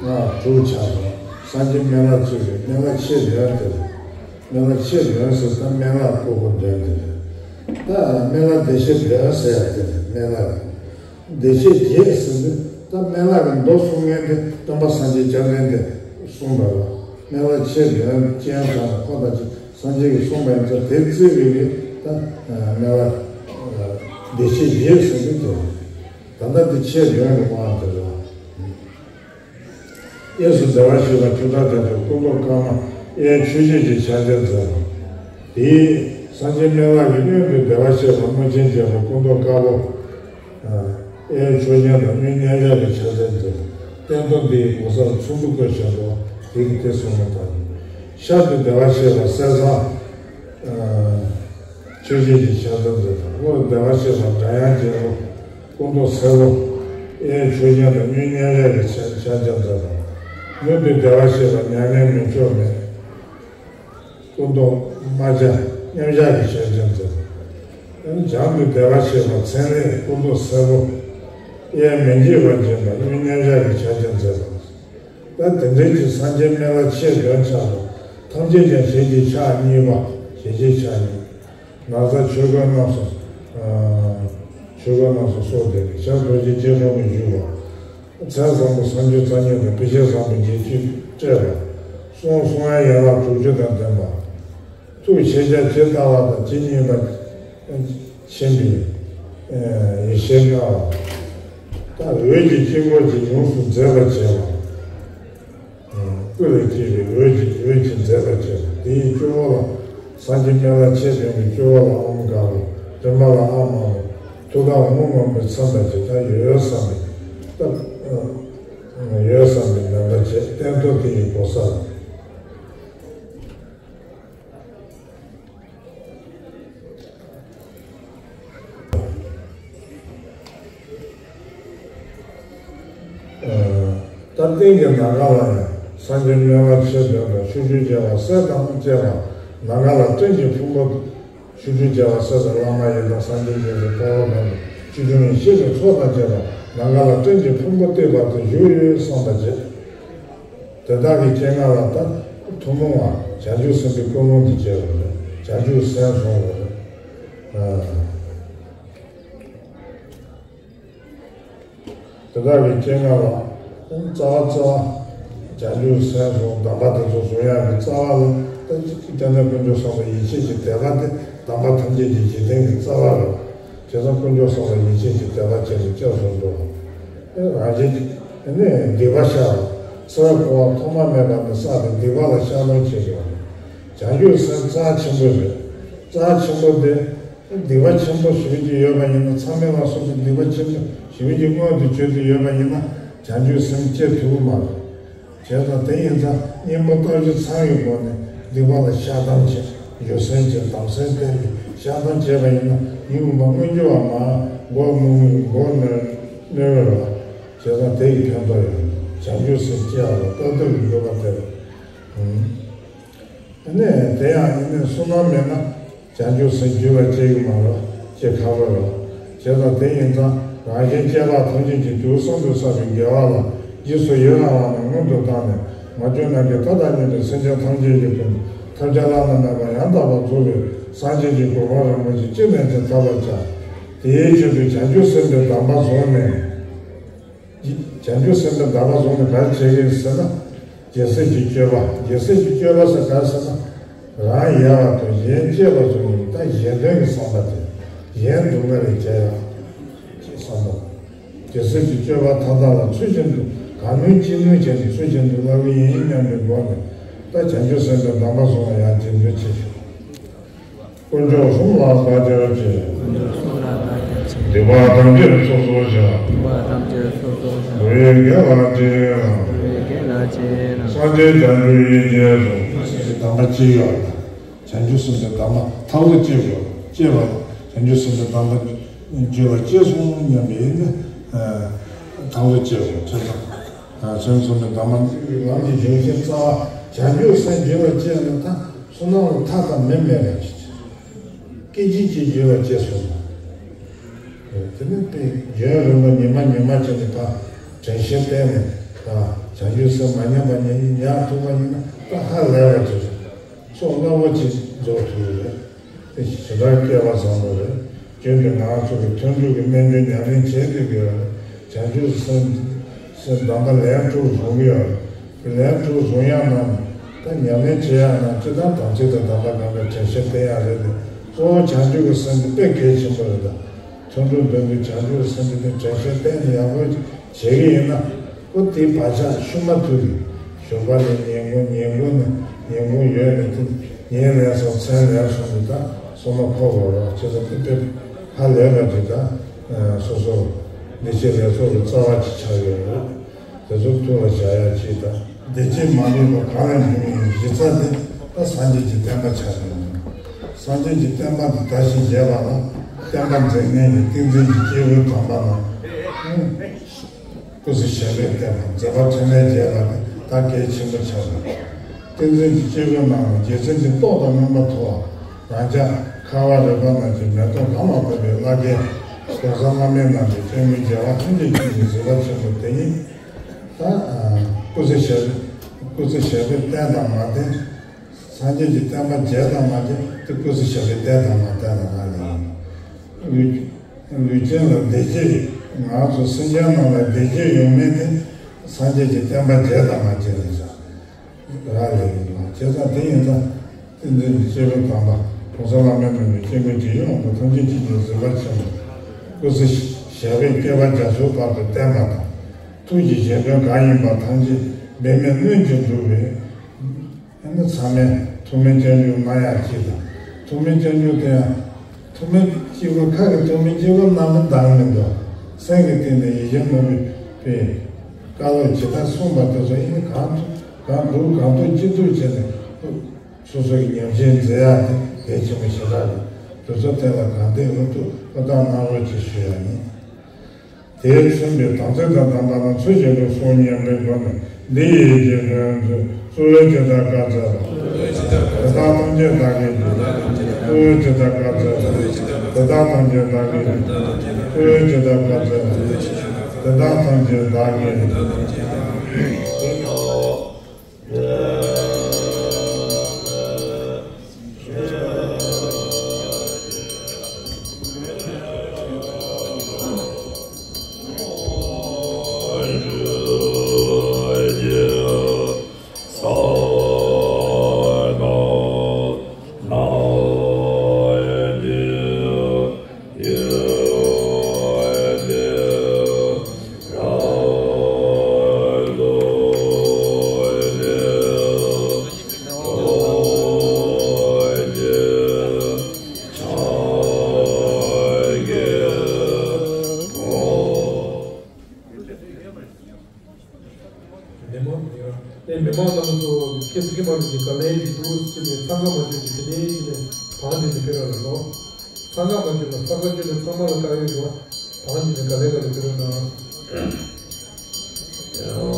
ལྔ་དྲུག་ཆགས་སོང་། སངས་རྒྱས་སྨན་བླ་ཚུལ་གྱི་སྨན་བླ་ཆེས་མདུན་དེ། སྨན་བླ་ཆེས་མདུན་ཟེར་ད་སྨན་བླ་སྐུ་གོ་མདུན་དེ་རེད། ད་སྨན་བླ་བདེ་གཤེགས་མདུན་ཟེར་ཡ་དེ་རེད། སྨན་བླ་བདེ་གཤེགས་བརྒྱད་ཟེར་དུས་ད་སྨན་བླ་གི་མདོ་གསུང་མཁན་དེ་སྟོན་པ་སངས་རྒྱས་བཅོམ་ལྡན་འདས་གསུངས་པ་ལ། སྨན་བླ་ཆེས་མདུན་སྤྱན་དྲངས་ཁོ་དང་གཅིག་སངས་རྒྱས་ཀྱིས་གསུངས་པ་ཡིན་ཙང་དེ་བརྩི་བའི་རིགས་ད་སྨན་བླ་བདེ་གཤེགས་བརྒྱད་ཟེར་དུས་དེ་རེད། ད་ལྟ་དེ་ཆེས་མདུན་གྱི་དབང་དེ་རེད། གཡས་སུ་བདེ་བར་གཤེགས་པ་ཆུ་བདག་དེ་ཚོ་སྐུ་མདོག་དཀར་དམར་གཡས་ཆོས་བརྒྱད་ཀྱི་ཕྱག་རྒྱ་མཛད་པ། དེའི་སངས་རྒྱས་སྨན་བླ་གི་གཡོན་དུ་བདེ་བར་གཤེགས་པ་མངོན་མཁྱེན་རྒྱལ་པོ་སྐུ་མདོག་དཀར་པོ། གཡས་མཆོག་གྱེན་དང་གཡོན་མཉམ་བཞག་གི་ཕྱག་རྒྱ་མཛད་པ། སྟན་ཐོག་འདིའི་གོ་ས་ལ་ཚོམ་བུ་བཀོད་བཞག་འདུག་དེ་གི་དེ་སོང་མ་ཐག་ཤར་དུ་བདེ་བར་གཤེགས་པ་གསེར་ཟངས། ཆོས་བརྒྱད་ཀྱི་ཕྱག་རྒྱ་མཛད་པ། ལྷོར་བདེ་བར་གཤེགས་པ་སྒྲ་དབྱངས་རྒྱལ་པོ། སྐུ་མདོག་སེར་པོ། གཡས་མཆོག་གྱེན་དང་གཡོན་མཉམ་བཞག་གི་ཕྱག་ཕྱག་རྒྱ་མཛད་པ། ནུབ་ཏུ་བདེ་བར་གཤེགས་པ་མྱ་ངན་མི་མཆོག་མེད། སྐུ་མདོག་དམར་སྐྱ་མཉམ་བཞག་གི་ཕྱག་རྒྱ་མཛད་པ། བྱང་དུ་བདེ་བར་གཤེགས་པ་ཚེ་རིང་སྐུ་མདོག་སེར་པོ། གཡས་མི་འཇིགས་པ་སྦྱིན་པ་གཡོན་མཉམ་བཞག་གི་ཕྱག་རྒྱ་མཛད་པ། ད་དེ་འདྲའི་ཅིག་སངས་རྒྱས་སྨན་བླ་ཆེས་མདུན་ཆགས་པ། ཐམས་ཅད་ཀྱང་ཞལ་གྱི་ཕྱག་གཉིས་པ། ཞལ་གྱི་ཕྱག་གཉིས། ན་བཟའ་ཆོས་གོས་རྣམས་སུ། ཨ། ཆོས་གོས་རྣམས་སུ་སོགས་ཏེ་ཞབས་རྡོ་རྗེ་སྐྱིལ་ཀྲུང་གིས་བཞུགས་པ། མཚན་བཟང་པོ་སུམ་ཅུ་རྩ་གཉིས་དང་བི་ཤ་བཟང་པོ་བརྒྱད་ཅུས་སྤྲས་པ། གསུང་གསུང་བའི་ཡན་ལག་དྲུག་ཅུ་དང་ལྡན་པ། ཐུགས་ཤེས་བྱ་ཇི་ལྟ་བ་དང་ཇི་སྙེད་པ་མཁྱེན་པའི་ཡེ་ཤེས་ལྔ། ད་འོད་ཀྱི་དཀྱིལ་འཁོར་གྱིས་ཡོངས་སུ་མཛེས་པར་བྱས་པ། ཀུན་ལས་སྐྱེས་པའི་འོད་ཀྱི་འོད་ཀྱིས་མཛེས་པར་བྱས་པ། དེའི་སྤྱི་བོ་ལ་སངས་རྒྱས་སྨན་བླ་ཆེས་མདུན་གྱི་སྤྱི་བོ་ལ་ཨོཾ་དཀར་པོ། རིམ་པ་ལ་ཨ་དམར་པོ། ཐུགས་ཀར་ཧཱུྃ་སྔོན་པོས་མཚན་པ་ཅིག་ད་འོད་བསམ་པའི་སྟབས། འོད་བསམ་པའི་མེ་འབར་བྱས། སྟན་ཐོག་དེ་ཡི་གོ་ས་ལ། ད་སྟེང་གི་ནམ་མཁའ་ལ་ཡང་སངས་རྒྱས་སྨན་བླ་ཆེས་མདུན་དང་ཆོས་སྐྱོང་རྒྱལ་བ་སྲས་དང་བཅས་པ། ནམ་མཁའ་ལ་སྤྲིན་གྱི་ཕུང་པོ། ཆོས་སྐྱོང་རྒྱལ་བ་སྲས་དང་བླ་མ་ཡི་དམ་སངས་རྒྱས་རྒྱལ་པོའི་འཁོར་ལོ་རྣམས་ཀྱི་ཆོས་སྐྱོང་བའི་ཤེས་རབ་ཚོགས་དང་བཅས་པ་ནམ་མཁའ་ལ་སྤྲིན་གྱི་ཕུང་པོ་བཏེགས་པ་དེ་བཞུགས་ཡོད་བསམ་པ་བྱེད། དེ་དག་གི་སྤྱན་སྔ་ལ་ད་ཐུན་མོང་བ་བྱང་ཆུབ་སེམས་དཔའི་ཀུན་སློང་དུ་སྐྱེ་བ་རེད། བྱང་ཆུབ་སེམས་བཟུང་བ་རེད། དེ་དག་གི་སྤྱན་སྔ་ལ་རྩ་བ་རྩ་བ་བྱང་ཆུབ་སེམས་བཟུང་གདམས་པ་དེ་ཚོ་བཟུང་ཡག་གི་རྩ་བ་ལ་ད་ཅིག་སྐྱབས་གནས་དཀོན་མཆོག་གསུམ་ལ་ཡིད་ཆེས་ཀྱི་དད་པ་དེ་གདམས་པ་ཐམས་ཅད་ཀྱི་འཇིག་རྟེན་གྱི་རྩ་བ་རེད། བྱས་ཙང་དཀོན་མཆོག་གསུམ་ལ་ཡིད་ཆེས་ཀྱི་དད་པ་ཅན་དུ་སྐྱབས་སུ་འགྲོ། རང་བཞིན་གྱིས་ནི་སྡིག་པ་བཤགས་པ། ཚེ་རབས་འཁོར་བ་ཐོག་མ་མེད་པ་ནས་བསགས་པའི་སྡིག་པ་ལ་བཤགས་སྡོམ་བྱེད་དགོས། བྱང་ཆུབ་སེམས་རྩ་ཆེན་པོ་རེད། རྩ་ཆེན་པོ་དེ། སྡིག་པ་ཆེན་པོ་ཞེ་པོ་ཅིག་ཡོད་པ་ཡིན་ན། མཚམས་མེད་པ་སོགས་ཀྱི་སྡིག་པ་ཆེན་པོ་ཞེ་པོ་ཅིག་མངོན་དུ་གྱུར་ཏེ་ཡོད་པ་ཡིན་ན། བྱང་ཆུབ་སེམས་སྐྱེ་ཐུབ་ཀྱི་མ་རེད། བྱས་ཙང་དེ་ཡིན་ཙང་གཉེན་པོ་རྟོགས་བརྗོད་ཚང་བའི་སྒོ་ནས་སྡིག་པ་ལ་བཤགས་སྡོམ་བྱས། སྦྱོར་སེམས་བྱས། དམ་སེམས་བསྟེན་ཏེ་བཤགས་སྡོམ་བྱས་པ་ཡིན་ན། ཉོན་མོངས་པ་མངོན་གྱུར་བ་མར་མགོ་མི་མགོ་གནོན་གནོན་རེད་བ། བྱས་ཙང་དེ་ཡི་ཕན་ཐོགས་ཡོད། བྱང་ཆུབ་སེམས་སྐྱེ་བ་ལ་ལྟ་ཐུབ་ཀྱི་དགོས་པ་དེ་རེད། ཨ་ནི་དེ་ཡང་ཡིན་ནའི་བསོད་ནམས་མེད་ན་བྱང་ཆུབ་སེམས་འགྱུར་བ་སྐྱེ་གི་མ་རེད། སྐྱེ་ཁག་པོ་རེད། བྱས་ཙང་དེ་ཡིན་ཙང་རང་གཞན་སྐྱེ་འཕགས་ཐམས་ཅད་ཀྱི་དུས་གསུམ་དུ་བསགས་པའི་དགེ་བ་ལ་རྗེས་སུ་ཡི་རང་བ་ནི་སྔོན་དུ་བཏང་ནས། མ་གྱུར་ནམ་མཁའི་མཐའ་དང་མཉམ་པའི་སེམས་ཅན་ཐམས་ཅད་ཀྱི་དོན་ཐབས་ཀྱིས་བླ་ན་མེད་པ་ཡང་དག་པར་རྫོགས་པའི་སངས་རྒྱས་ཀྱི་གོ་འཕང་རིན་པོ་ཆེ་ཅི་ནས་ཀྱང་ཐོབ་པར་བྱ། དེའི་ཆེད་དུ་བྱང་ཆུབ་སེམས་དཔའི་གདམས་པ་བཟུང་ནས། བྱང་ཆུབ་སེམས་དཔའི་གདམས་པ་བཟུང་ནས་ག་རེ་བྱེད་ཀྱི་ཡིན་ཟེར་ན། རྒྱལ་སྲས་ཀྱི་སྤྱོད་པ། རྒྱལ་སྲས་ཀྱི་སྤྱོད་པ་ཟེར་ག་རེ་ཟེར་ན། རང་ཡལ་བ་དང་གཞན་གཅེས་པར་བཟུང་ནས་ད་གཞན་དོན་གྱི་བསམ་པ་དེ། གཞན་སྡུག་བསྔལ་ལས་སྐྱོབ་ཡག་གི་བསམ་པ། རྒྱལ་སྲས་ཀྱི་སྤྱོད་པ་མཐའ་དག་ལ་ཚུལ་བཞིན་དུ་གང་ནུས་ཅི་ནུས་བྱས་ནས་ཚུལ་བཞིན་དུ་བསླབ་ཀྱི་ཡིན་སྙམ་པའི་སྒོ་ནས། ད་བྱང་ཆུབ་སེམས་དཔའི་གདམས་པ་བཟུང་བ་ཡང་རྗེས་ཟློས་ཆེ་ཞུ། དཀོན་མཆོག་གསུམ་ལ་བདག་སྐྱབས་མཆི། དཀོན་མཆོག་གསུམ་ལ་བདག་སྐྱབས་མཆི། སྡིག་པ་ཐམས་ཅད་སོ་སོར་བཤགས། སྡིག་པ་ཐམས་ཅད་སོ་སོར་བཤགས། འགྲོ་བའི་དགེ་བ་ཅི་ཡོད་ལ། འགྲོ་བའི་དགེ་བ་ཅི་ཡོད་ལ། སངས་རྒྱས་བྱང་ཆུབ་ཡེ་ཤེས་སུ། སངས་རྒྱས་ཀྱི་གདམས་པ་ཅི་ཡོད་ལ། བྱང་ཆུབ་སེམས་དཔའི་གདམས་པ་ཐར་ལུགས་སྐྱེ་དགོས། སྐྱེ་བ་ལ་བྱང་ཆུབ་སེམས་དཔའི་གདམས་པ་རྒྱུད་ལ་སྐྱེས་སོང་སྙམ་པའི་ནི། ཐར་ལུགས་སྐྱེ་དགོས། ཁྱེད་ཚོ། ཨ། སེམས་ཙམ་པའི་གདམས་པ་ལམ་གྱི་གཞུང་ཤིང་རྩ་བ་བྱང་ཆུབ་སེམས་རྒྱུད་ལ་སྐྱེས་ནས་ད་བསོད་ནམས་ལ་མཐའ་དང་མི་དམིགས་པ་ཅིག་སྐད་ཅིག་གཅིག་རྒྱུད་ལ་སྐྱེས་སོང་། དེ་ནས་དེ་རྒྱུན་རིང་པོ་ཉི་མ་ཉི་མ་བྱས་ནས་ད་དྲན་ཤེས་བསྟེན་ནས་ད་བྱང་ཆུབ་སེམས་མ་ཉམས་པ་ཉམས་ཉམས་ཐུབ་པ་ཡིན་ན་ད་ཧ་ལས་པ་ཅིག་རེད། ཚོགས་རླབས་པོ་ཆེ་རྫོགས་ཐུབ་ཀྱི་རེད། དེ་ཞེ་དྲག་སྐལ་བ་བཟང་པོ་རེད། རྒྱུན་དུ་ང་ཚོ་གི་ཐུན་དྲུག་གི་སྨན་སྦྱོར་ཉམས་ལེན་བྱེད་དགོས་ཀྱི་རེད། བྱང་ཆུབ་སེམས་སེམས་གདམས་པ་ལན་དྲུག་བཟུང་གི་ཡོད་རེད། དེ་ལན་དྲུག་བཟུང་ཡག་ནང་ད་ཉམས་ལེན་བྱེད་ཡག་ནང་སྤྱིར་བཏང་དམ་ཚིག་དང་དམ་པ་གང་ག་དྲན་ཤེས་བསྟེན་ཡག་རེད་དེ། གཙོ་བོ་བྱང་ཆུབ་ཀྱི་སེམས་དེ་དཔེ་གལ་ཆེན་པོ་རེད་ད། ཐུན་དྲུག་འདོན་དུས་བྱང་ཆུབ་སེམས་དེ་དྲན་ཤེས་བསྟེན་ནས་ཡག་པོ་བྱེད་ཀྱི་ཡིན་ན། ཁོ་དེའི་བག་ཆགས་ཤུགས་མ་ཐུག་གི། ཞོགས་པ་ནས་ཉིན་གུང་ཉིན་གུང་ནས་ཉིན་གུང་ཡོལ་ནས་དེ་ཉིན་ལས་སོང་མཚན་ལས་སོང་དུས་ད་སོ་མ་འཁོར་བ་རོགས་བྱེད་ས་དེ་དཔེ་ཧ་ལས་པ་དེ་ད་སོ་སོ་འདི་ཕྱི་ལས་ཚོགས་ཀྱི་རྩ་བ་ཅིག་ཆགས་ཡོད་རེད། དེ་ཚོ་ཐུགས་ལ་བཞག་ཡག་ཅིག་དང་། བདེ་སྐྱིད་མ་ལུས་པ་གང་ལས་འབྱུང་བའི་གཞི་རྩ་དེ་ད་སངས་རྒྱས་ཀྱི་བསྟན་པ་ཆགས་ཡོད། སངས་རྒྱས་ཀྱི་བསྟན་པ་འདི་དར་ཞིང་རྒྱས་པ་ལ་བསྟན་པ་འཛིན་མཁན་གྱི་ཏིང་འཛིན་གྱི་སྐྱེས་བུ་དམ་པ་ལ། ཀུན་གཟིགས་ཞབས་པད་བརྟན་པ་མཛད་པ་འཕྲིན་ལས་རྒྱས་པ་དེ་ད་གལ་ཆེན་པོ་ཆགས་ཡོད། ཏིང་འཛིན་གྱི་སྐྱེས་བུ་རྣམས་ལ་རྗེ་བཙུན་གྱི་ཏོག་དང་སྨན་པ་ཐོབ་པ། རང་ཅག་ཁ་བ་རི་པ་རྣམས་ཀྱི་མེ་ཏོག་གང་ལ་ཕོག་པའི་བླ་རྒན་༸གོང་ས་བླ་མའི་རྣམས་ཀྱི་སྐྱེས་བུ་རྒྱལ་བ་ཐམས་ཅད་ཀྱི་གཟིགས་པ་ཆེན་པོ་དེ་ཉིད། ད་ཀུན་གཟིགས་ཞབས་ཀུན་གཟིགས་ཞབས་པད་བརྟན་དང་མ་བརྟན། སངས་རྒྱས་ཀྱི་བསྟན་པ་རྒྱས་དང་མ་རྒྱས་དེ་ཀུན་གཟིགས་ཞབས་པད་བརྟན་དང་མ་བརྟན་ལ་ང་ལས་ཡིན། ལུས་ལུས་ཅན་ལ་བདེ་སྐྱིད། ང་ཚོ་སེམས་ཅན་རྣམས་ལ་བདེ་སྐྱིད་ཡོང་མིན་དེ་སངས་རྒྱས་ཀྱི་བསྟན་པ་རྒྱས་དང་མ་རྒྱས་ལས་བྱ། རག་ལས་ཡིན་པ་བྱས་ཙང་དེ་ཡིན་ཙང་ཏིང་འཛིན་གྱི་སྐྱེས་བུ་དམ་པ་༸གོང་ས་བླ་མའི་མིང་ལ་སྐྱེས་བུ་འདི་ཡོངས་སུ་ཐམས་ཅད་མཁྱེན་པའི་གཟིགས་པ་ཆེན་པོ་ཀུན་གཟིགས་ཞབས་པད་བསྐལ་པ་རྒྱ་མཚོའི་བར་དུ་བརྟན་པ་དང་། ཐུགས་ཀྱི་བཞེད་དོན་གང་ཡིན་པ་ཐམས་ཅད་འབད་མེད་སྣོད་ཀྱིས་འགྲུབ་པའི། ཨ་ནི་ཚང་མས་ཐུགས་སྨོན་སྐྱབས་འཇུག་གནང་ཡག་ཅིག་དང་། ཐུགས་སྨོན་སྐྱབས་འཇུག་དེ་ཡང་ཐུགས་སྨོན་སྐྱེས་བུ་ཁ་གི་ཐུགས་སྨོན་སྐྱེས་བུ་རྣམས་ལ་འདང་མི་འདུག་སེམས་ཀྱི་སྟེང་ནས་ཡིད་བཞིན་ནོར་བུའི་བཀའ་སློབ་ཇི་ལྟར་གསུངས་པ་དེ་ཚོ་ཡིན་ན་གང་ཐུབ་གང་སྒྲུབ་གང་ཐུབ་ཅི་ཐུབ་བྱས་ནས། སོ་སོ་གི་ཉམས་བཞེས་མཛད་ཡག་དེ་གལ་ཆེན་པོ་ཞེ་དྲག་རེད། དེ་ཚོ་ཐད་ལ་གང་ཐད་ཧུར་ཐུག་ཧུར་ཐག་གནང་རོགས་ཅེས་ཞུ་ཡག་ཡིན། དེས་མཚོན་པའི་དམ་ཚིག་དང་དམ་པ་རྣམས་ཚུལ་བཞིན་དུ་སྲུང་སྙམ་པའི་སྒོ་ནས་འདི་ཡི་རྗེས་ཟློས་མཛོད། གཙོ་བོས་ཇི་ལྟར་བཀའ་སྩལ་པ། དེ་དག་ཐམས་ཅད་བདག་གིས་ཀྱང་། གཙོ་བོས་ཇི་ལྟར་བཀའ་སྩལ་པ། དེ་དག་ཐམས་ཅད་བདག་གིས་ཀྱང་། གཙོ་བོས་ཇི་ལྟར་བཀའ་སྩལ་པ། དེ་དག་ཐམས་ཅད་བདག་གིས་ཀྱང་། མི་མང་ཡང་། ཨེ། མི་མང་རྣམས་སུ་ཁྱེད་ཚོ་ཁྱེད་མ་གི་ག་ལེ་ཡི་དུ་ཟེར་ནས་འཚང་ཁ་མ་བྱུང་ཅིག་དེ་ནས་ཡིན་ནས་བང་དེ་ནས་ཕེབས་ར་ལ་ལོ། འཚང་ཁ་མ་བྱུང་ན་འཚང་ཁ་བྱུང་ན་ཚང་མ་ལ་དཀའ་ཡོད་འགྲོ། བང་དེ་ནས་ག་ལེ་ག་ལེ་ཕེབས་ར་ན། ཡང་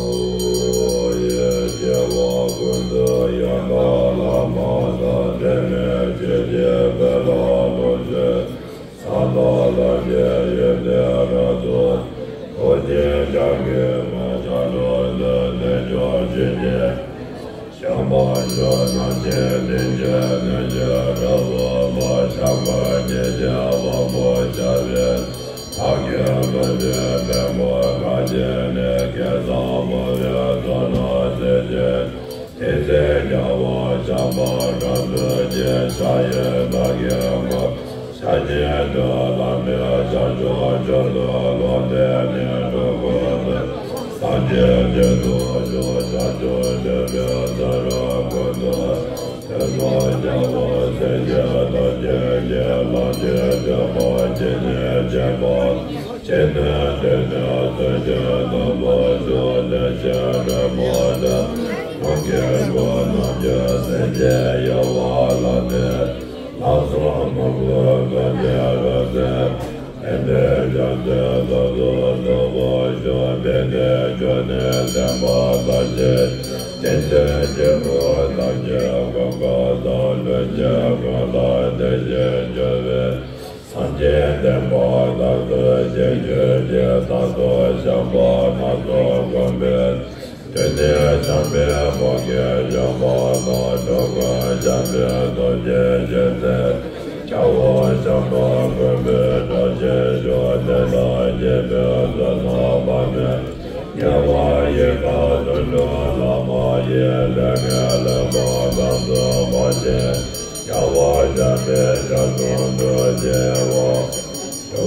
ཡེ་སྐྱེ་བ་ཀུན་ཏུ་ཡང་དག་བླ་མ་དང་། དེ་ནས་ཇི་སྐད་དཔེ་ལ་ལོ་ཆེ། ས་དང་ལྷ་བརྒྱའི་ཡོན་ཏན་རབ་ཏུ། ཐུགས་རྗེའི་ཕྱག་གིས་མ་ཆགས་འགྲོ་འདོད་དེ་མཆོག་སྤྱོད་ཅིང་། བྱམས་པ་མཆོག་རྣམས་ཀྱི་བདེ་གཤེགས་གནོད་སྦྱིན་རབ་འོད་པ། ཤར་ཕྱོགས་སྐྱེ་མཆེད་དབང་པོ་ཤར་བའི་ཕྱོགས་ཀྱི་ཀླུ་བཙན་བེམ་པོ་ཁ་ཅན་ནས། སྐལ་བཟང་ཕོ་བྲང་དུ་སྣང་མཛད་ཅིང་། དེ་ཚེ་རྒྱལ་བ་བྱམས་པ་དགྲ་འདུལ་གྱི། ཕྱག་གཡས་བདག་གིས་བསྐོར། ཕྱག་གཉིས་དུས་ལ་མེ་ལྕགས་ཀྱུ་མཆོག་ཏུ་ལོངས། དེ་ནས་འགྲོ་ཀུན་ལ་སངས་རྒྱས་རྒྱན་དུ་བཞུགས། བྱང་ཆུབ་སྤྱོད་པའི་ས་རབ་ཀུན་ཏུ། ཐོས་བསམ་རྒྱ་མཚོ་སེམས་ཅན་ཐམས་ཅད་ཀྱི། ལམ་གྱི་ཐོས་པ་ཇི་སྙེད་མཁྱེན་པ་ དེ་ནས་དེ་ནས་ཚུལ་ཁྲིམས་ནོར་བུ་ཚུལ་ལྡན་ཤེས་རབ་མོ་ལ། ནམ་མཁའི་མགོན་རྣམས་ཀྱི་སེམས་ཅན་ཡལ་བ་ལ་ནི། ལྷག་བསམ་མ་བསྐུལ་ཀུན་ནས་རབ་གསལ། དེ་འདྲའི་བྱང་ཆུབ་ལམ་དུ་རྫོགས་པར་ཤོག་དེ་འདྲའི་ཆོས་ནི་བསྟན་པ་ལ་ཆེ། དེ་འདྲའི་སྐྱེས་བུ་ཐམས་ཅད་གང་ག་ས་ལྷུན་གྱིས་ཀུན་ལ་བདེ་ཞིང་སྐྱོ་བའི། སངས་རྒྱས་བསྟན་པ་རྣམས་སུ་ཤེས་གྱུར་ཅིག་དང་ཐོག་བཤགས་པ་སྣ་ཚོགས་བསྒོམས་པའི་དུས་ནི། བྱམས་པའི་སྤང་གིས་བཤགས་པ་དང་། འགྲོ་ཀུན་བྱམས་པའི་ཐུགས་རྗེས་བསྐྱེད་དེ། རྒྱལ་བ་བྱམས་པ་མགོན་པོའི་བཀྲ་ཤིས་ཤོག་དེ་དག་སྐྱེ་བོའི་བསོད་ནམས་དཔག་མེད། དམྱལ་བ་ཡི་དྭགས་དུད་འགྲོ་ལྷ་མ་ཡིན། ལས་ངན་ལས་དང་ལས་ངན་ལས་དང་ལས་དང་ལས་དང་། རྒྱལ་བ་བྱམས་པའི་ཞལ་མཐོང་དུ་སྤྱན་དབང་ཞུ།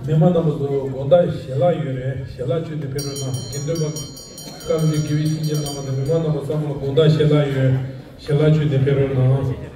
མི་མང་རྣམ་པ་ཚོ་དགོང་དག་ཞལ་ལག་ཡོད་རེད། ཞལ་ལག་མཆོད་དེ་ཕེབས་རོགས་གནང་། དགེ་འདུན་པ་བཀའ་བརྒྱུད་དགེ་བའི་བཤེས་གཉེན་རྣམ་པ་དང་མི་མང་རྣམ་པ་ཚང་མ་ལ་དགོང་དག་ཞལ་ལག་ཡོད། ཞལ་ལག་མཆོད་དེ་ཕེབས་རོགས་གནང་།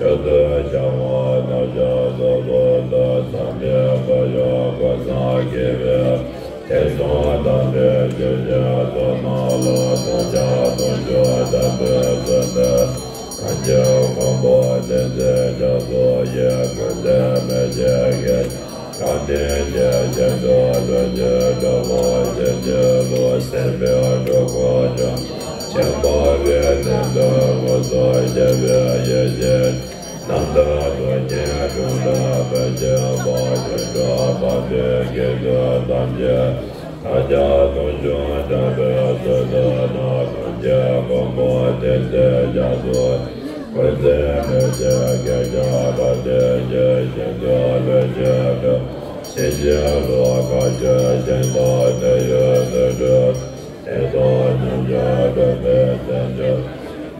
ཆོས་ཚུལ་བྱ་བ་ནག་ཤ་སོགས་ལ་བསམ་པའི་བློ་ཡང་གོ་ས་དགེ་བའི་དེ་སོང་དམ་པའི་ཆོས་ཀྱི་བསོད་ནམས་ལ་ཐོས་བྱ་དང་ཆོས་དམ་པའི་བསོད་པའི་གང་ཅི་མཁོན་པོ་དེ་ཚེ་ཕྱག་སོགས་ཡི་ཀུན་ཏེ་མི་ཤེས་ཀྱི། གང་དེ་སྐད་ཅན་དུ་ལྷུན་གྱིས་གྲུབ་པ་ཤེས་བྱེད་ལུགས་སེམས་དཔའི་སྤྲུལ་སྐུ་ཅན། ཆེན་པོ་བའི་གནས་དུ་དངོས་སུ་སྐྱེ་བའི་ཡེ་ཤེས། རྣམ་དག་ཏུ་སྙན་དྲུང་ལ་མི་ཕྱིན་པ། ཆོས་སྒྲ་བམ་པའི་སྐད་དུ་ཐམས་ཅད་མཐའ་རྒྱ་སྟོང་འབྱུང་འདྲ་བའི་ཚུལ་དུ་སྣང་། གང་ཅི་མཁོན་པོ་དེ་ཚེ་ཕྱག་སོགས་ཀུན་ཏེ་མི་ཤེས་སྐད་ཅིག་རབ་དེ་ཉིད་ཤིན་ཏུ་ལྷུན་གྱིས་གྲུབ། ཕྱིན་ཅི་ལོག་ག་ཆོས་ཅན་དང་དེ་ཡོད་དུ་གྲུབ། དེ་དག་ཉམས་སུ་བླུགས་པའི་རྟེན་འབྲེལ།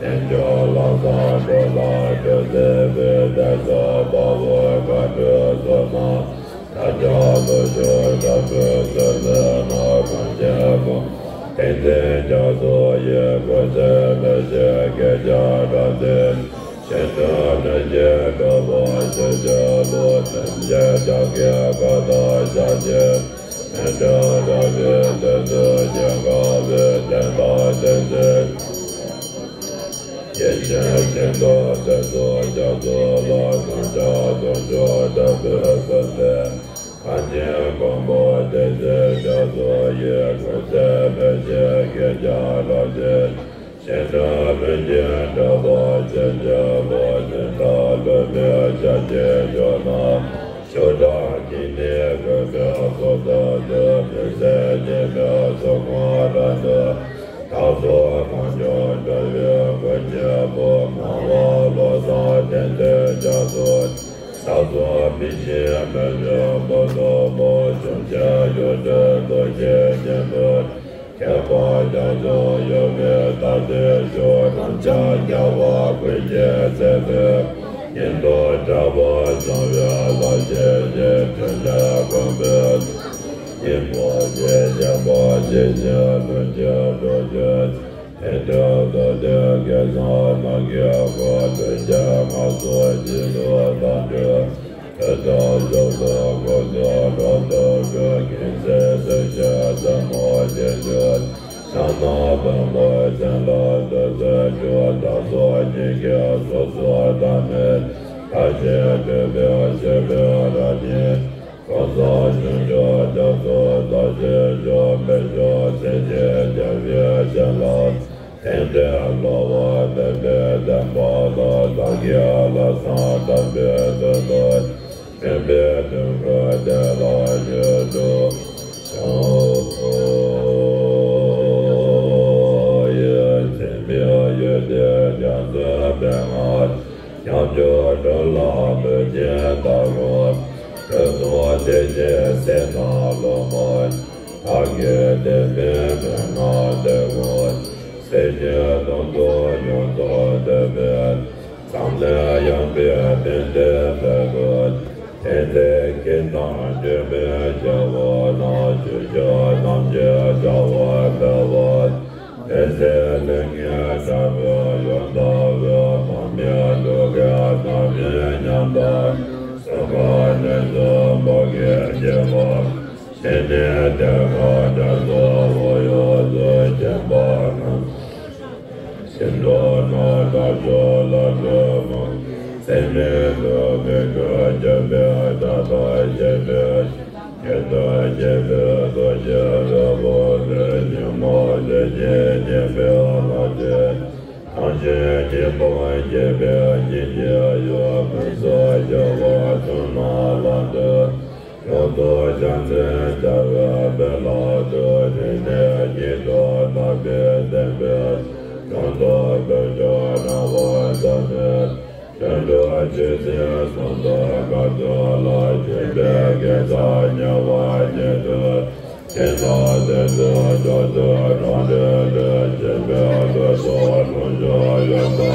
རྣལ་འབྱོར་ལམ་བཟང་འགྲོ་ལ་སྤྱོད་མཛད་པའི། དེ་སོགས་དཔའ་བོའི་མཁའ་འགྲོའི་བསོད་ནམས། མཐའ་རྒྱ་ལུས་ཕྱོགས་འདྲ་བའི་ཚུལ་དུ་སྣང་། གང་ཅི་མཁོན་པོ་དེ་ཚེ་ཕྱག་སོགས་ཡི་ཀུན་ཏེ་མི་ཤེས་སྐད་ཅིག་རབ་དེ་ཤིན་ཏུ་ལྷུན་གྱིས་གྲུབ་པ་ཤེས་བྱ་ལུགས། སེམས་ཅན་ཕྱག་གི་བཀའ་དང་ཕྱག་རྒྱའི་མཎྜལ་འདྲ་བའི་ཚུལ་དུ་སྙན་གང་བའི་རྟེན་དང་རྟེན་འབྲེལ། ཡེ་ཤེས་ཤིན་ཏུ་དེ་ཚོགས་རྒྱ་མཚོ་ལ། ཐོས་བྱ་དུང་ཕྱུར་འདྲ་བའི་ཚུལ་དུ། གང་ཅི་མཁོན་པོ་དེ་ཚེ་ཕྱག་སོགས་ཡི་ཀུན་ཏེ་མི་ཤེས་སྐད་ཅིག་རབ་དེ། ཤིན་ཏུ་ལྷུན་གྱིས་གྲུབ་པ་ཤེས་བྱ་ལུགས། ནི་དང་ལུས་མེད་ཤཱཀྱའི་ཆོས་རྣམས། ཆུ་དང་སྙིང་ནི་གོས་པའི་ཚོགས་དང་བསྟུན། མི་ཟད་ཉི་མའི་གཟུགས་ཁམས་རབ་ཏུ། བདག་སོགས་གང་བྱུང་འགྲོ་བའི་མགོན་གཉེན་པོ། སྨྲ་བ་བློ་བཟང་བསྟན་འགྲོའི་རྒྱ་མཚོ། ས་འཚོ་མི་ཤེས་མི་འགྱུར་བློ་རྫོགས་པ། གཞོམ་བྱེད་ཡུལ་དྲན་རྡོ་རྗེའི་སྙིང་པོ། ཁྱད་པར་རྒྱ་མཚོ་གཡོ་བའི་མཐའ་བྲལ་ཤོག་སྣང་ཆ་རྒྱལ་བ་ཀུན་གྱི་སྲས་པོས། ཉིད་དུ་གྲགས་པ་བཟང་བའི་ལྷ་ཆེན་ཞིག་ཐོད་རྒལ་མགོན་པོའི་སྙིང་པོ་ཞེས་བྱ་བ་ཞེས་བྱ། ཡ་གོ་དོན་བྱ་ང་ཚོ་སྤྱི་ཚོགས་དང་འབྲེལ། དེ་དག་ཕྱོགས་སུ་འཁོར་སྐྱོད་འགྲོ་ཐུབ་རྒྱུ། མཁྱེན་བརྩེ་ཐུགས་རྗེ་བཙུན་མོ་ཆེ་ཆེ། ཕྱག་ན་པདྨོ་སྤྱན་ལ་འདུད་མཛད་མཆོག། བདག་སོགས་སྙིང་གའི་སོ་སོར་ཐ་མལ། མཐའ་བཞི་སྤྲུལ་པའི་ཆོས་སྐུའི་རང་བཞིན། གང་ཟག་ཆོས་སྐྱོང་རྒྱ་མཚོ་རྩ་ཆེན་མཆོག། སྨན་མཆོག་སྲས་བཅས་རྒྱལ་བའི་སྤྱན་ལ། རྟེན་འབྲེལ་བསླུ་བ་མེད་པའི་བདེན་པ་ལ། བདག་གིས་ལམ་བཟང་དམ་པའི་དོན་དུ། བསྟན་པའི་དོན་ཁུར་བདེ་བླག་ཡིད་དུ་འོང་། ཡེ་ཚེ་མི་ཡུལ་ཏེ་རྒྱ་མཚོའི་མན་ངག་སྐྱབས་འཇུག་སྒྲུབ་ལ་མོས་ཆེན་ལྟ་བུ། ཁྲོ་ཐུང་བདེ་ཆེན་སེར་སྣ་ལོ་མ། བདག་གི་བདེན་པའི་མན་ངག་འདོད་དགུ། སེམས་ཅན་དོན་དུ་ཡོངས་རྫོགས་འདོད་པའི། མཚམས་ལས་ཡངས་པའི་རྟེན་འབྲེལ་མེད་དགུ། དེ་ཚེ་ཁྱེད་དང་མཇལ་བའི་སྐྱེ་བོ་རྣམས། ཆོས་སྐྱོང་རྣམས་ཀྱི་དགྲ་བོ་འབད་བ། དེ་ཚེ་ལས་ངན་དགྲ་བོས་ཡོངས་བདའ་བའི། མ་སྨད་འགྲོ་ཀུན་རྣམ་སྨིན་ཉམས་དང་། གསོད་པ་ནད་གསོད་འབའ་ཞིག་སྐྱེ་བ། ཞི་གནས་དེ་ཁར་དགྲ་སོགས་འོ་ཡོད་དུ། སྐྱེ་བ་རྣམས་ཤི་འགྲོ་རྣམས། དགྲ་བཅོམ་ལ་སྒྲོལ་མ། ཚད་མེད་ཐུབ་པའི་སྐུ། འཇོམས་པའི་དགྲ་དང་བཅས་པའི། སྐྱོན་དང་བཅས་པའི་དོ་ཤལ་རི་བོ་ཀླུ། ཉོན་མོངས་ལས་ཀྱིས་ཉེན་པའི་ལྷ་འདྲེ། རང་གཞན་གཉིས་པོ་བསྐྱེད་པའི་སྙིང་རྗེའི་ཡུལ། མི་བཟོད་སྐྱེ་བོ་ཕྱོགས་རྣམས་ལ་འདུད། ཡོངས་རྫོགས་རྒྱལ་མཚན་རྒྱལ་བའི་དཔལ་ལ་འདུད། དེང་ནས་ཉིད་དུ་དམ་པའི་བསྟན་པའི། དོན་དུ་བོད་ལྗོངས་རང་དབང་རྩ་མེད། དོན་གྲུབ་ཆོས་སྲིད་གསུམ་དུ་དགའ་སྟོན་ལ། སྤྱོད་པའི་དགེ་རྩ་དམྱལ་བ་ཉེ་དུ། ཁྱེད་དང་དེང་དུས་མཆོག་ཏུ་རང་གྲོལ་ལེགས། སྤྱན་དཔལ་དཀར་པོ་ལྷུན་གྱིས་གཡོ་བ།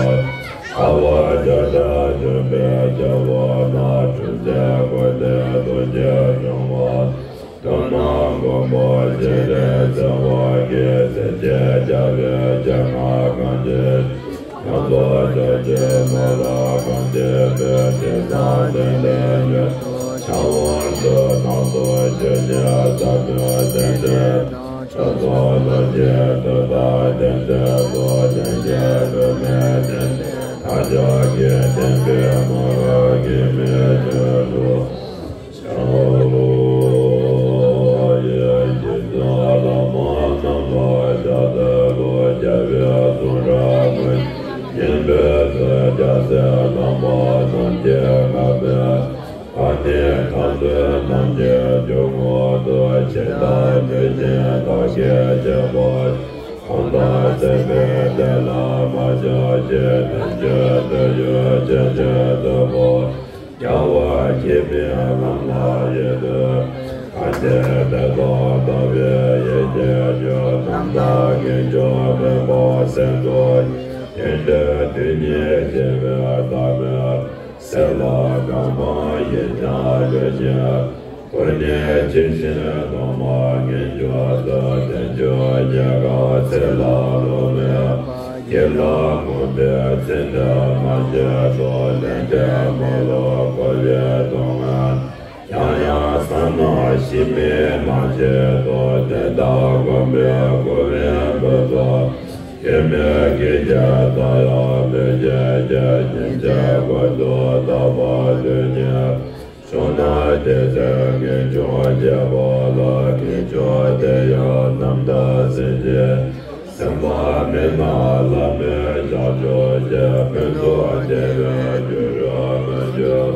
ལྟ་བ་བརྒྱ་ཕྲག་འཇོམས་པའི་རྒྱལ་པོ་རྣམས། འཁྲུག་རྩོད་སྐོར་ཏེ་གདུང་བརྒྱུད་འབྱུང་བ། དོན་དམ་མགོན་པོ་སྤྱན་རས་གཟིགས་དབང་གིས། སྲས་བཅས་རྒྱལ་བའི་སྤྱན་སྔར་གང་མཇལ། ཡོངས་རྫོགས་སྤྱོད་ཕྱིར་མོས་པ་གང་བྱེད་པའི། དེང་སང་དེང་འདིར་ཡོད་དོ་ཕྱག་དབང་དུ། སྣང་སྟོང་ཆོས་ཉིད་ཟབ་མོའི་རྟེན་འབྲེལ་དང་། ཕྱོགས་རྫོགས་ལྷུན་གྱིས་གྲུབ་པ་རྟེན་འབྲེལ་ཚོགས། ལྷན་སྐྱེས་སྒྲོན་མེའི་རྟེན་འབྲེལ་མཐའ་ཡས་ཀྱི། བསྟན་པའི་མ་རིག་གེགས་མེད་ཆོས་སྐུ། ཡེ་ཤེས་ལྷ་མོ་རྣམས་ལ་ཕྱག་འཚལ་ལོ། རྒྱལ་བའི་གསུང་རབ་ཀུན། སྙན་པའི་ཚུལ་རྒྱལ་སྲས་བླ་མ་རྣམས་ཀྱིས་བཀའ་སྩལ་པ། ཨ་ནི་མཐའ་རྫོགས་རྣམས་ཀྱི་འཇུག་ངོགས་སུ། ཆེ་མཐའ་དོན་ཆེན་བདག་གིས་བཤད་པ། གང་དག་སྲིད་པའི་བདེ་ལ་མ་ཆགས་ཤིང་། དོན་སྤྱོད་དོན་ཡོད་སྤྱན་རས་གཟིགས་པ། རྒྱལ་བ་དགྱེས་པའི་ལམ་ལ་ཡིད་དུ། ཐར་པའི་བདེ་ཐོབ་ལྟ་བའི་ཡིད་ཀྱིས་འཇུག་རྣམ་དག་གི་མཆོག་མོས་པ་སེམས་སུ། དེང་འདིར་དུས་གཉིས་སྐྱེ་བའི་ཐ་མལ། སྲིད་ལ་གང་མང་ཡིན་ཀྱང་ལུས་ཤིང་། སྐུ་ནི་ཇི་བཞིན་སྟོང་པ་ཉིད་མཆོག་ཏུ། དེ་མཆོག་སྐྱེ་རྒ་ཚེ་ལ་ལོང་མེད་པ། ཡིད་ལ་མངོན་པའི་ཚིག་འདི་མ་བརྗེད་དོ། ལན་གཅིག་མ་ལོག་འཁོར་བའི་སྡུག་བསྔལ། ཡང་ཡང་བསམ་ན་ཤི་རྨས་མ་བྱེད་དོ། དེ་དག་སྒོམ་པས་འཁོར་བའི་འབུ་ཚོགས། སྐྱེ་མེད་དགེ་རྒྱས་རྩ་ཡང་ལུས་ཀྱི་གཅེས། སྙིང་རྗེ་ཀུན་ཏུ་བདག་པོ་དོན་གཉེར། བྱུང་ན་དེ་ཚེ་ངེས་འབྱུང་སྐྱེ་བོ་ལ། ངེས་འབྱུང་དེ་ཡང་རྣམ་དག་སེམས་ཅན། སེམས་དཔའ་མི་རྣམས་བླ་མེད་ཞབས་ཕྱི་བཅས། ཕུན་ཚོགས་བདེ་བའི་རྒྱུ་རུ་མི་འགྱུར།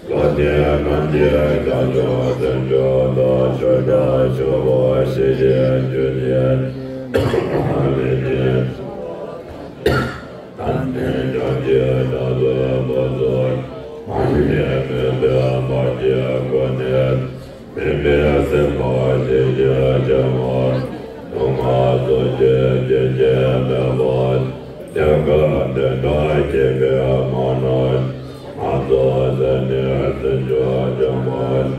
བློ་ལྡན་རྣམས་ཀྱི་བྱང་ཆུབ་སེམས་མཆོག་ལ། ཆོས་དང་ཆུ་བོ་ཞི་བྱེད་རྒྱུ་ནི། ཨ་ནི། ད་ནི་ཡང་ཅི་ལྟར་དུ་འདོད་ཚུལ། མ་ནི་མོས་པའི་བར་གྱི་སྒོ་ནས། མི་མེད་སེམས་དཔའ་ཆེ་ཆེར་བྱ་བ། སྡུག་བསྔལ་སོགས་ཀྱིས་སྐྱེ་མཆེད་མེད་པ། སྐྱེ་རྒ་འདི་འདྲ་སྐྱེ་བའི་མ་རྣམས། སྣ་ཚོགས་ཟད་ནས་ཚུར་འཇུག་འབྱུང་བ།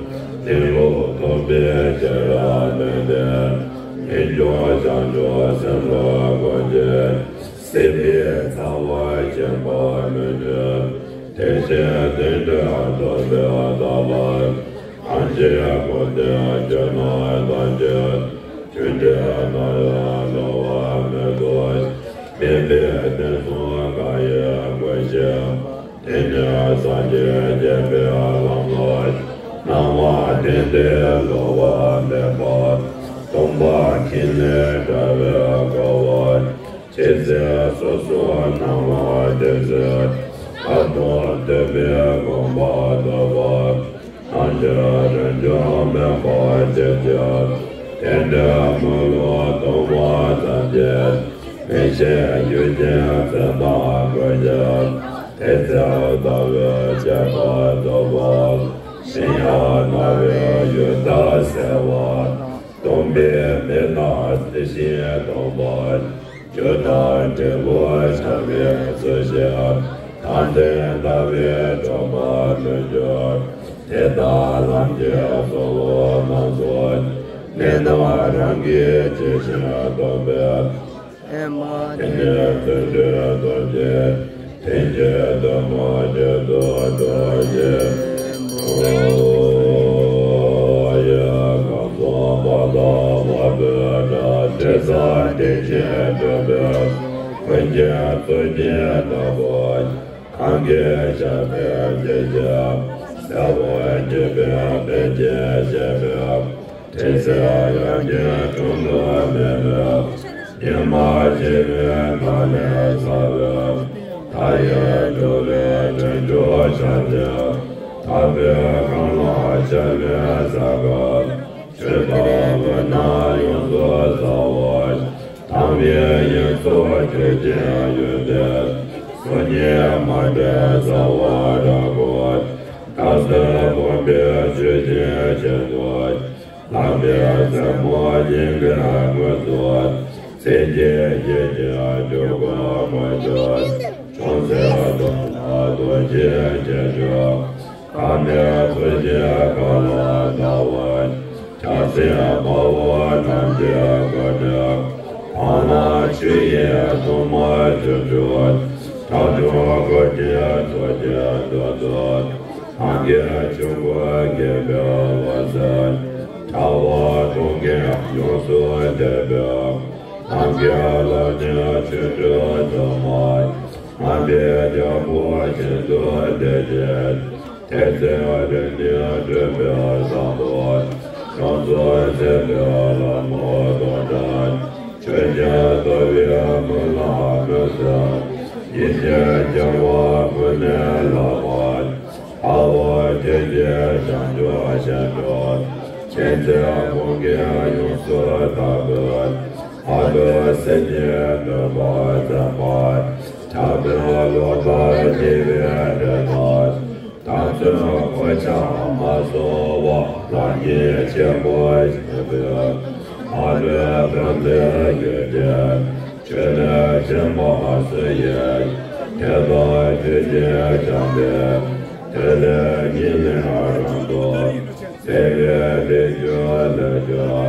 གནས་ལུགས་ཐོབ་པའི་ཤེས་རབ་མེད་དེ། ངེས་འབྱུང་བྱང་ཆུབ་སེམས་ལ་འགོད་ཅིང་། སྲིད་པའི་ཚ་བ་ སྐྱེ་བ་མི་འདོད། དེ་བཞིན་དེ་འདྲ་ཐོབ་པའི་ཐོབ་པ། ཐམས་ཅད་ཀུན་བདེན་ཁྱོད་རྣམས་ཐམས་ཅད། ཆོས་འདི་ནམ་ཡང་གྲོལ་བར་མི་འགྱུར། མིན་པའི་དོན་གསུམ་གང་ཡིན་ཀུན་ཤེས་པ། དེ་ནི་སངས་རྒྱས་བསྐྱེད་པའི་ལམ་ལ། སྣང་བ་དེ་འདྲའི་སླུ་བ་མེད་པ། སྟོང་པ་གིས་ནི་བྲལ་བའི་དགའ་བ། ཇི་སྲིད་སོ་སོ་སྣང་བ་དེ་ཚེ། རབ་ཏུ་ཐོབ་པའི་གོ་འཕང་ཐོབ་པ། སྣང་ཕྱིར་རིན་འབྱུང་མེད་པར་བྱེད་ཅིང་། དེ་འདྲའི་མི་བསླུ་སྟོང་པ་ཐམས་ཅད། མིག་ཤེས་རྒྱུད་ཀྱི་མཚན་མ་ཀུན་ཤེས། དེ་ཚེ་ལྟ་བའི་ཁྱད་པར་ཐོབ་པ། གཞན་ཡང་རྣ་བའི་ཡུལ་དག་གསལ་བ། སྟོང་པའི་མིག་དང་དེ་བཞིན་སྟོང་པ། རྒྱུ་དང་འབྲས་བུ་ཆགས་པའི་ཚུལ་ཤེས། མཐར་ཐུག་ལྟ་བས་གྲོལ་བར་མི་འགྱུར། དེ་ལྟར་ལམ་གྱི་གཙོ་བོ་རྣམ་གསུམ། གནས་རྣམས་རང་གིས་ཇི་བཞིན་རྟོགས་པའི། ཨེ་མ་དེ་ནི་དོན་དུ་རྟོགས་ཀྱི། དེ་ཉིད་དོན་མ་ཉིད་དུ་རྟོགས་ཀྱི། ཨོ་ཡ། ཁམས་གསུམ་པ་དང་དབང་པོའི་སྒྲ། དྲི་ཟ་བདེ་ཆེན་སྤྲོས་པའི། ཀུན་མཁྱེན་གཙུག་གཉིས་ལྟ་བུ། གང་གིས་བཤད་པའི་སྐད་ཅིག་གསལ་བར་བརྗོད་པའི་དཔེ་བཞིན་བཤད་པའི། དེ་ཚེ་ཡང་བསྐྱར་འཁྲུལ་འདུ་མེད་པའི། ཉི་མ་ཤར་བའི་མཐའ་ལས་གསལ་བའི། མཐའ་ཡས་འགྲོ་བའི་དོན་གྲུབ་ཕྱག་རྒྱའི། ཐར་པའི་གང་ལ་ཤར་བའི་ས་ག་ཆོས་དང་སྨོན་ལམ་ཡོངས་སུ་བསགས་པ། དམ་པའི་དབྱིངས་སུ་སྐྱེ་བའི་ཡོན་ཏན། སོ་སྙེད་མ་འདྲེས་གསལ་བར་གྲགས་པ། བདག་སོགས་ཕོངས་པའི་ཆོས་ཅན་གཞན་དུ། ལམ་པའི་རྩེ་མོ་སྙིང་གའི་ངོས་སུ། བརྩེ་གཅིག་ཡིད་ཀྱི་འགྱུ་འགུལ་མ་བྱུང་། ཅུང་ཟད་སྟོང་ལ་རྡོ་རྗེའི་རྗེས་འཇུག་གང་གནས་ཐུགས་རྗེའི་མཁའ་ལ་ལྟ་བ། ཕྱག་འཚལ་དཔའ་བོ་རྣམས་ཀྱི་སྐུ་ནི། སྤང་བླང་ཆོས་དབྱིངས་ཐོག་མར་གྱུར་ཅིག་དགྲ་བཅོམ་སྐུ་བརྙེས་ཐུགས་ཀྱི་མདུན་དུ། གང་གིས་ཆོས་སྐུ་བརྙེས་པའི་འོད་ཟེར། ཕྲ་བ་མཐོང་གིས་ཡོངས་སུ་འདྲེས་པའི། ནམ་མཁའི་ལྷ་ལས་ཆོས་འཕྲོས་འདུ་མ། རྔམ་པའི་རྒྱལ་པོ་ཞིང་དུ་བདེ་ཞིང་། དེ་ཚེ་རིགས་ནི་སྤྲོས་པའི་བཟང་པོ། ཡོངས་སུ་ཟད་པའི་ལྷ་མོ་དོན་གྲུབ། ཆོས་ཀྱང་རྟོགས་པའི་སྨོན་ལམ་མི་ཟད། ཡེ་ཤེས་སྐྱེ་བ་ཀུན་ནས་བརླག་པ། དཔའ་བོ་ཁྱེད་ཀྱི་བྱང་ཆུབ་སེམས་མཆོག་མཁྱེན་བརྩེ་དགོངས་ཀྱིས་ཡོངས་སུ་དག་པའི། ཨ་ཏོ་སེམས་ཉིད་ནུས་པ་བརྩོན་པ། ཕྲག་དོན་ལོག་ལྟར་སྐྱེ་བའི་འདྲེ་དང་། དམ་ཚིག་གོད་ཆག་མ་སོང་བ། ལམ་གྱི་སྐྱེ་བོ་ཞིག་པའི། ཨ་ཏོའི་བུ་འདི་ཡོད་ཀྱང་། ཆོས་ལས་ཆེན་པོ་སུ་ཡིས། དེ་དག་ཆོས་ཀྱི་བྱམས་པས། དེ་ལས་ཉེར་ལེན་རང་དུ། བརྩེ་བའི་ལས་རྒྱུ་ལས་རྒྱུ།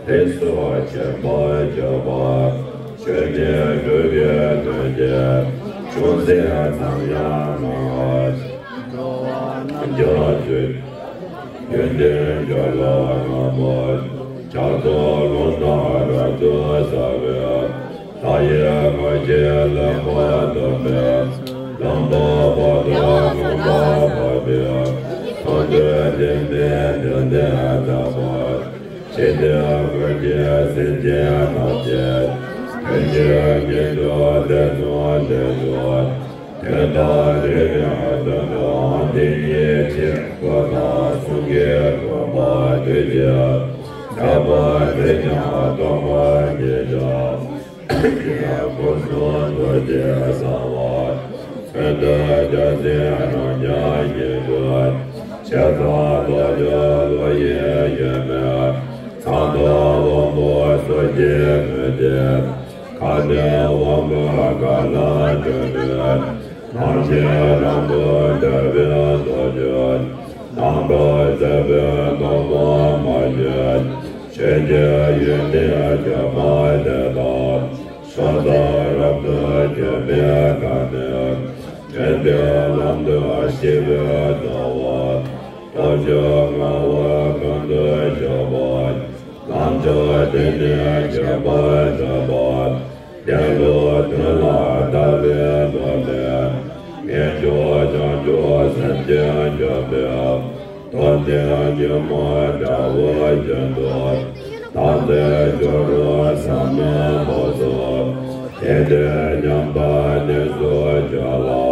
ལས་སུ་ཆེན་པོ་སྤྱོད་པ། ཆོས་ནི་སྒྲུབ་པའི་དོན་གྱི། ཅུང་ཟད་ཙམ་ཡང་སྣང་བ། འགྲོ་བ་རྣམས་ཀྱང་བཅོས། ཡོན་ཏན་བརྗོད་ལ་དཀའ་མོ། བྱ་རྫོགས་ལུང་དང་རབ་ཏུ་ཟབ་པའི། ལྷ་ཡི་ངོ་བོར་ལེགས་པར་རྟོགས་པའི། ལམ་པོ་བར་དུ་མངོན་པར་བར་པའི། མཐོང་ཐོས་ལྡན་པའི་ཡོན་ཏན་དག་པ། ཇི་ལྟར་ཀུན་གྱི་སེམས་ཅན་ཐམས་ཅད། དོན་གྱི་དོན་དུ་བདེན་དུ་བདེན་དུ། དོན་དང་འབྲེལ་བའི་དོན་དུའང་དེ་ཉིད་ཅེས། སྐུ་དང་གསུང་གི་དགོངས་པ་དུས་ཀྱི། ཁྱབ་པ་དེ་ཀྱང་སྟོང་པ་ཉིད་དུ། ཀུན་གསུང་ཐུགས་རྗེ་གསང་བ། མཚོན་དུ་བྱ་ཟིན་རང་རྐྱང་ཉིད་དུ། ཆེ་ཚང་ལོ་ཀྱང་བློ་ཡིས་ཡོད་མེད། ཚངས་དང་དབང་པོ་སོགས་ཀྱིས་མི་ཕྱེད། གང་ནས་དབང་པོའི་བཀའ་ལ་འགྲོ་མོད། ནམ་ཞིག་རང་དུ་འགྲོ་བའི་མདོ་རྒྱུད། རྣམ་པར་གསལ་བའི་སྟོང་པ་མ་བརྗོད། ཆོས་ཀྱི་ཡོན་ཏན་བརྗོད་པ་དེ་དག་ཕྱོགས་མཚམས་རབ་ཏུ་བརྗོད་པའི་སྒང་ནས། དེ་འདྲའི་ལམ་དུ་སྐྱེ་བའི་རྩ་བ། སྟོབས་བཅུ་མངའ་བ་གང་དུ་བཞག་པ། ལམ་མཆོག་དེ་ནི་ཁྱད་པར་འཕགས་པ། དེ་ལུ་དོན་ལ་ལྟ་བའི་བློ་ནི། དངོས་འབྱོར་བྱང་ཆུབ་སེམས་ཅན་སྐྱོབ་པའི། སྟོབས་ལྡན་སྒྱུ་མ་དགྲ་བོ་ཀུན་སོགས། དམ་ཚིག་སྦྱོར་དྲུག་ཟབ་མོའི་སྟོབས་སུ། དེ་འདྲའི་མཉམ་པ་གནས་སུ་གྱུར་ལ།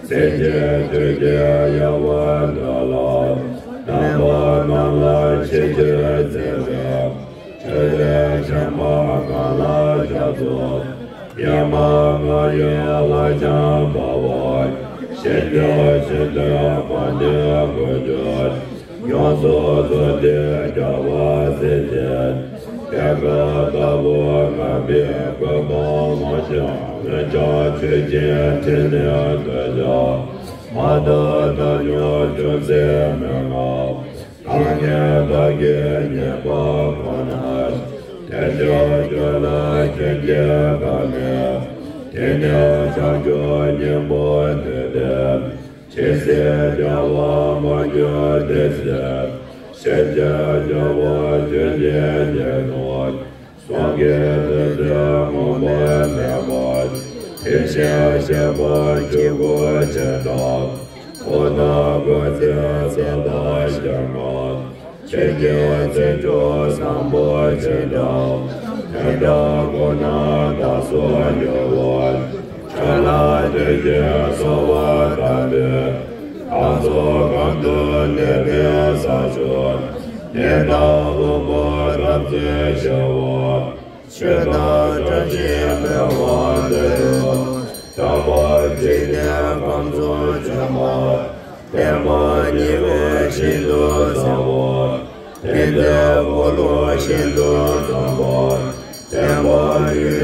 སྲས་ཀྱི་ཆོས་ཀྱི་དབྱེ་བ་འདུལ་ལ། རྣམ་པ་རྣམས་ལ་ཆེས་ཆེར་བརྩེ་བའི། ཆོས་ལས་ཆེན་པོ་གང་ལ་ཕྱག་འཚལ། ཡེ་མ་ང་ཡི་ལྷ་ལྕམ་དཔའ་བོ། ཞི་འཇམ་ཞི་ལྡན་པ་ནི་དཀོན་མཆོག་ཡོངས་སུ་རྫོགས་ཏེ་རྒྱལ་བ་སྲས་བཅས། པད་དཀར་ལྟ་བུར་བསྔགས་པའི་བཀོད་པ་མང་ཞིང་། འོན་ཀྱང་ཆོས་ཀྱི་ཕྲིན་ལས་འདི་ཕྱག་མ་དག་དང་ཉོན་ཅུང་ཟད་མི་མངའ། གང་གིས་བདག་གི་ཉེས་པ་ཁོ་ན། དེ་ཕྱིར་ཁྱོད་ལ་སྐྱོན་གྱི་བཀའ་མེད། དེ་ནས་བྱང་ཆུབ་སྙིང་པོར་བསྡུས་ཏེ། ཇི་སྲིད་རྒྱལ་བ་མ་གྱུར་དེ་སྲིད། ཤཱཀྱ་རྒྱལ་པོ་ཆོས་ཀྱི་རྒྱལ་པོ། གསུང་གི་བདུད་རྩི་མངོན་པར་མཛད་པ། དེ་བཞིན་གཤེགས་པ་ཆོས་སྐུ་ཆེ་དྲགས། འཁོར་དང་འཁོར་ཚེ་ས་དང་ཞིང་ཁམས། ཆོས་ཀྱི་ཚེ་མཆོག་བཟང་པོ་ཆེ་དྲགས། དེ་དག་ཁོ་ན་བདག་སོགས་ཡོད་པར། ཁྱོད་ལ་བསྟོད་ཅིང་གསོལ་བ་བཏབ་པས། བདག་སོགས་གང་དུ་གནས་པའི་ས་ཕྱོགས། གནས་དང་ལྷུན་པོ་ཐམས་ཅད་ཞི་བ། ཆོས་དང་བྱ་བྱེད་སྤེལ་བ་དེ་ཡང་། དག་པར་བརྩིས་ནས་ཁམས་གསུམ་ཆོས་མ། བསྟན་པ་ཉེ་བའི་ཞིང་དུ་གསལ་བ། ཕན་བདེའི་འཁོར་ལོ་ཤིན་ཏུ་རྫོགས་པ། བསྟན་པ་ཡུལ་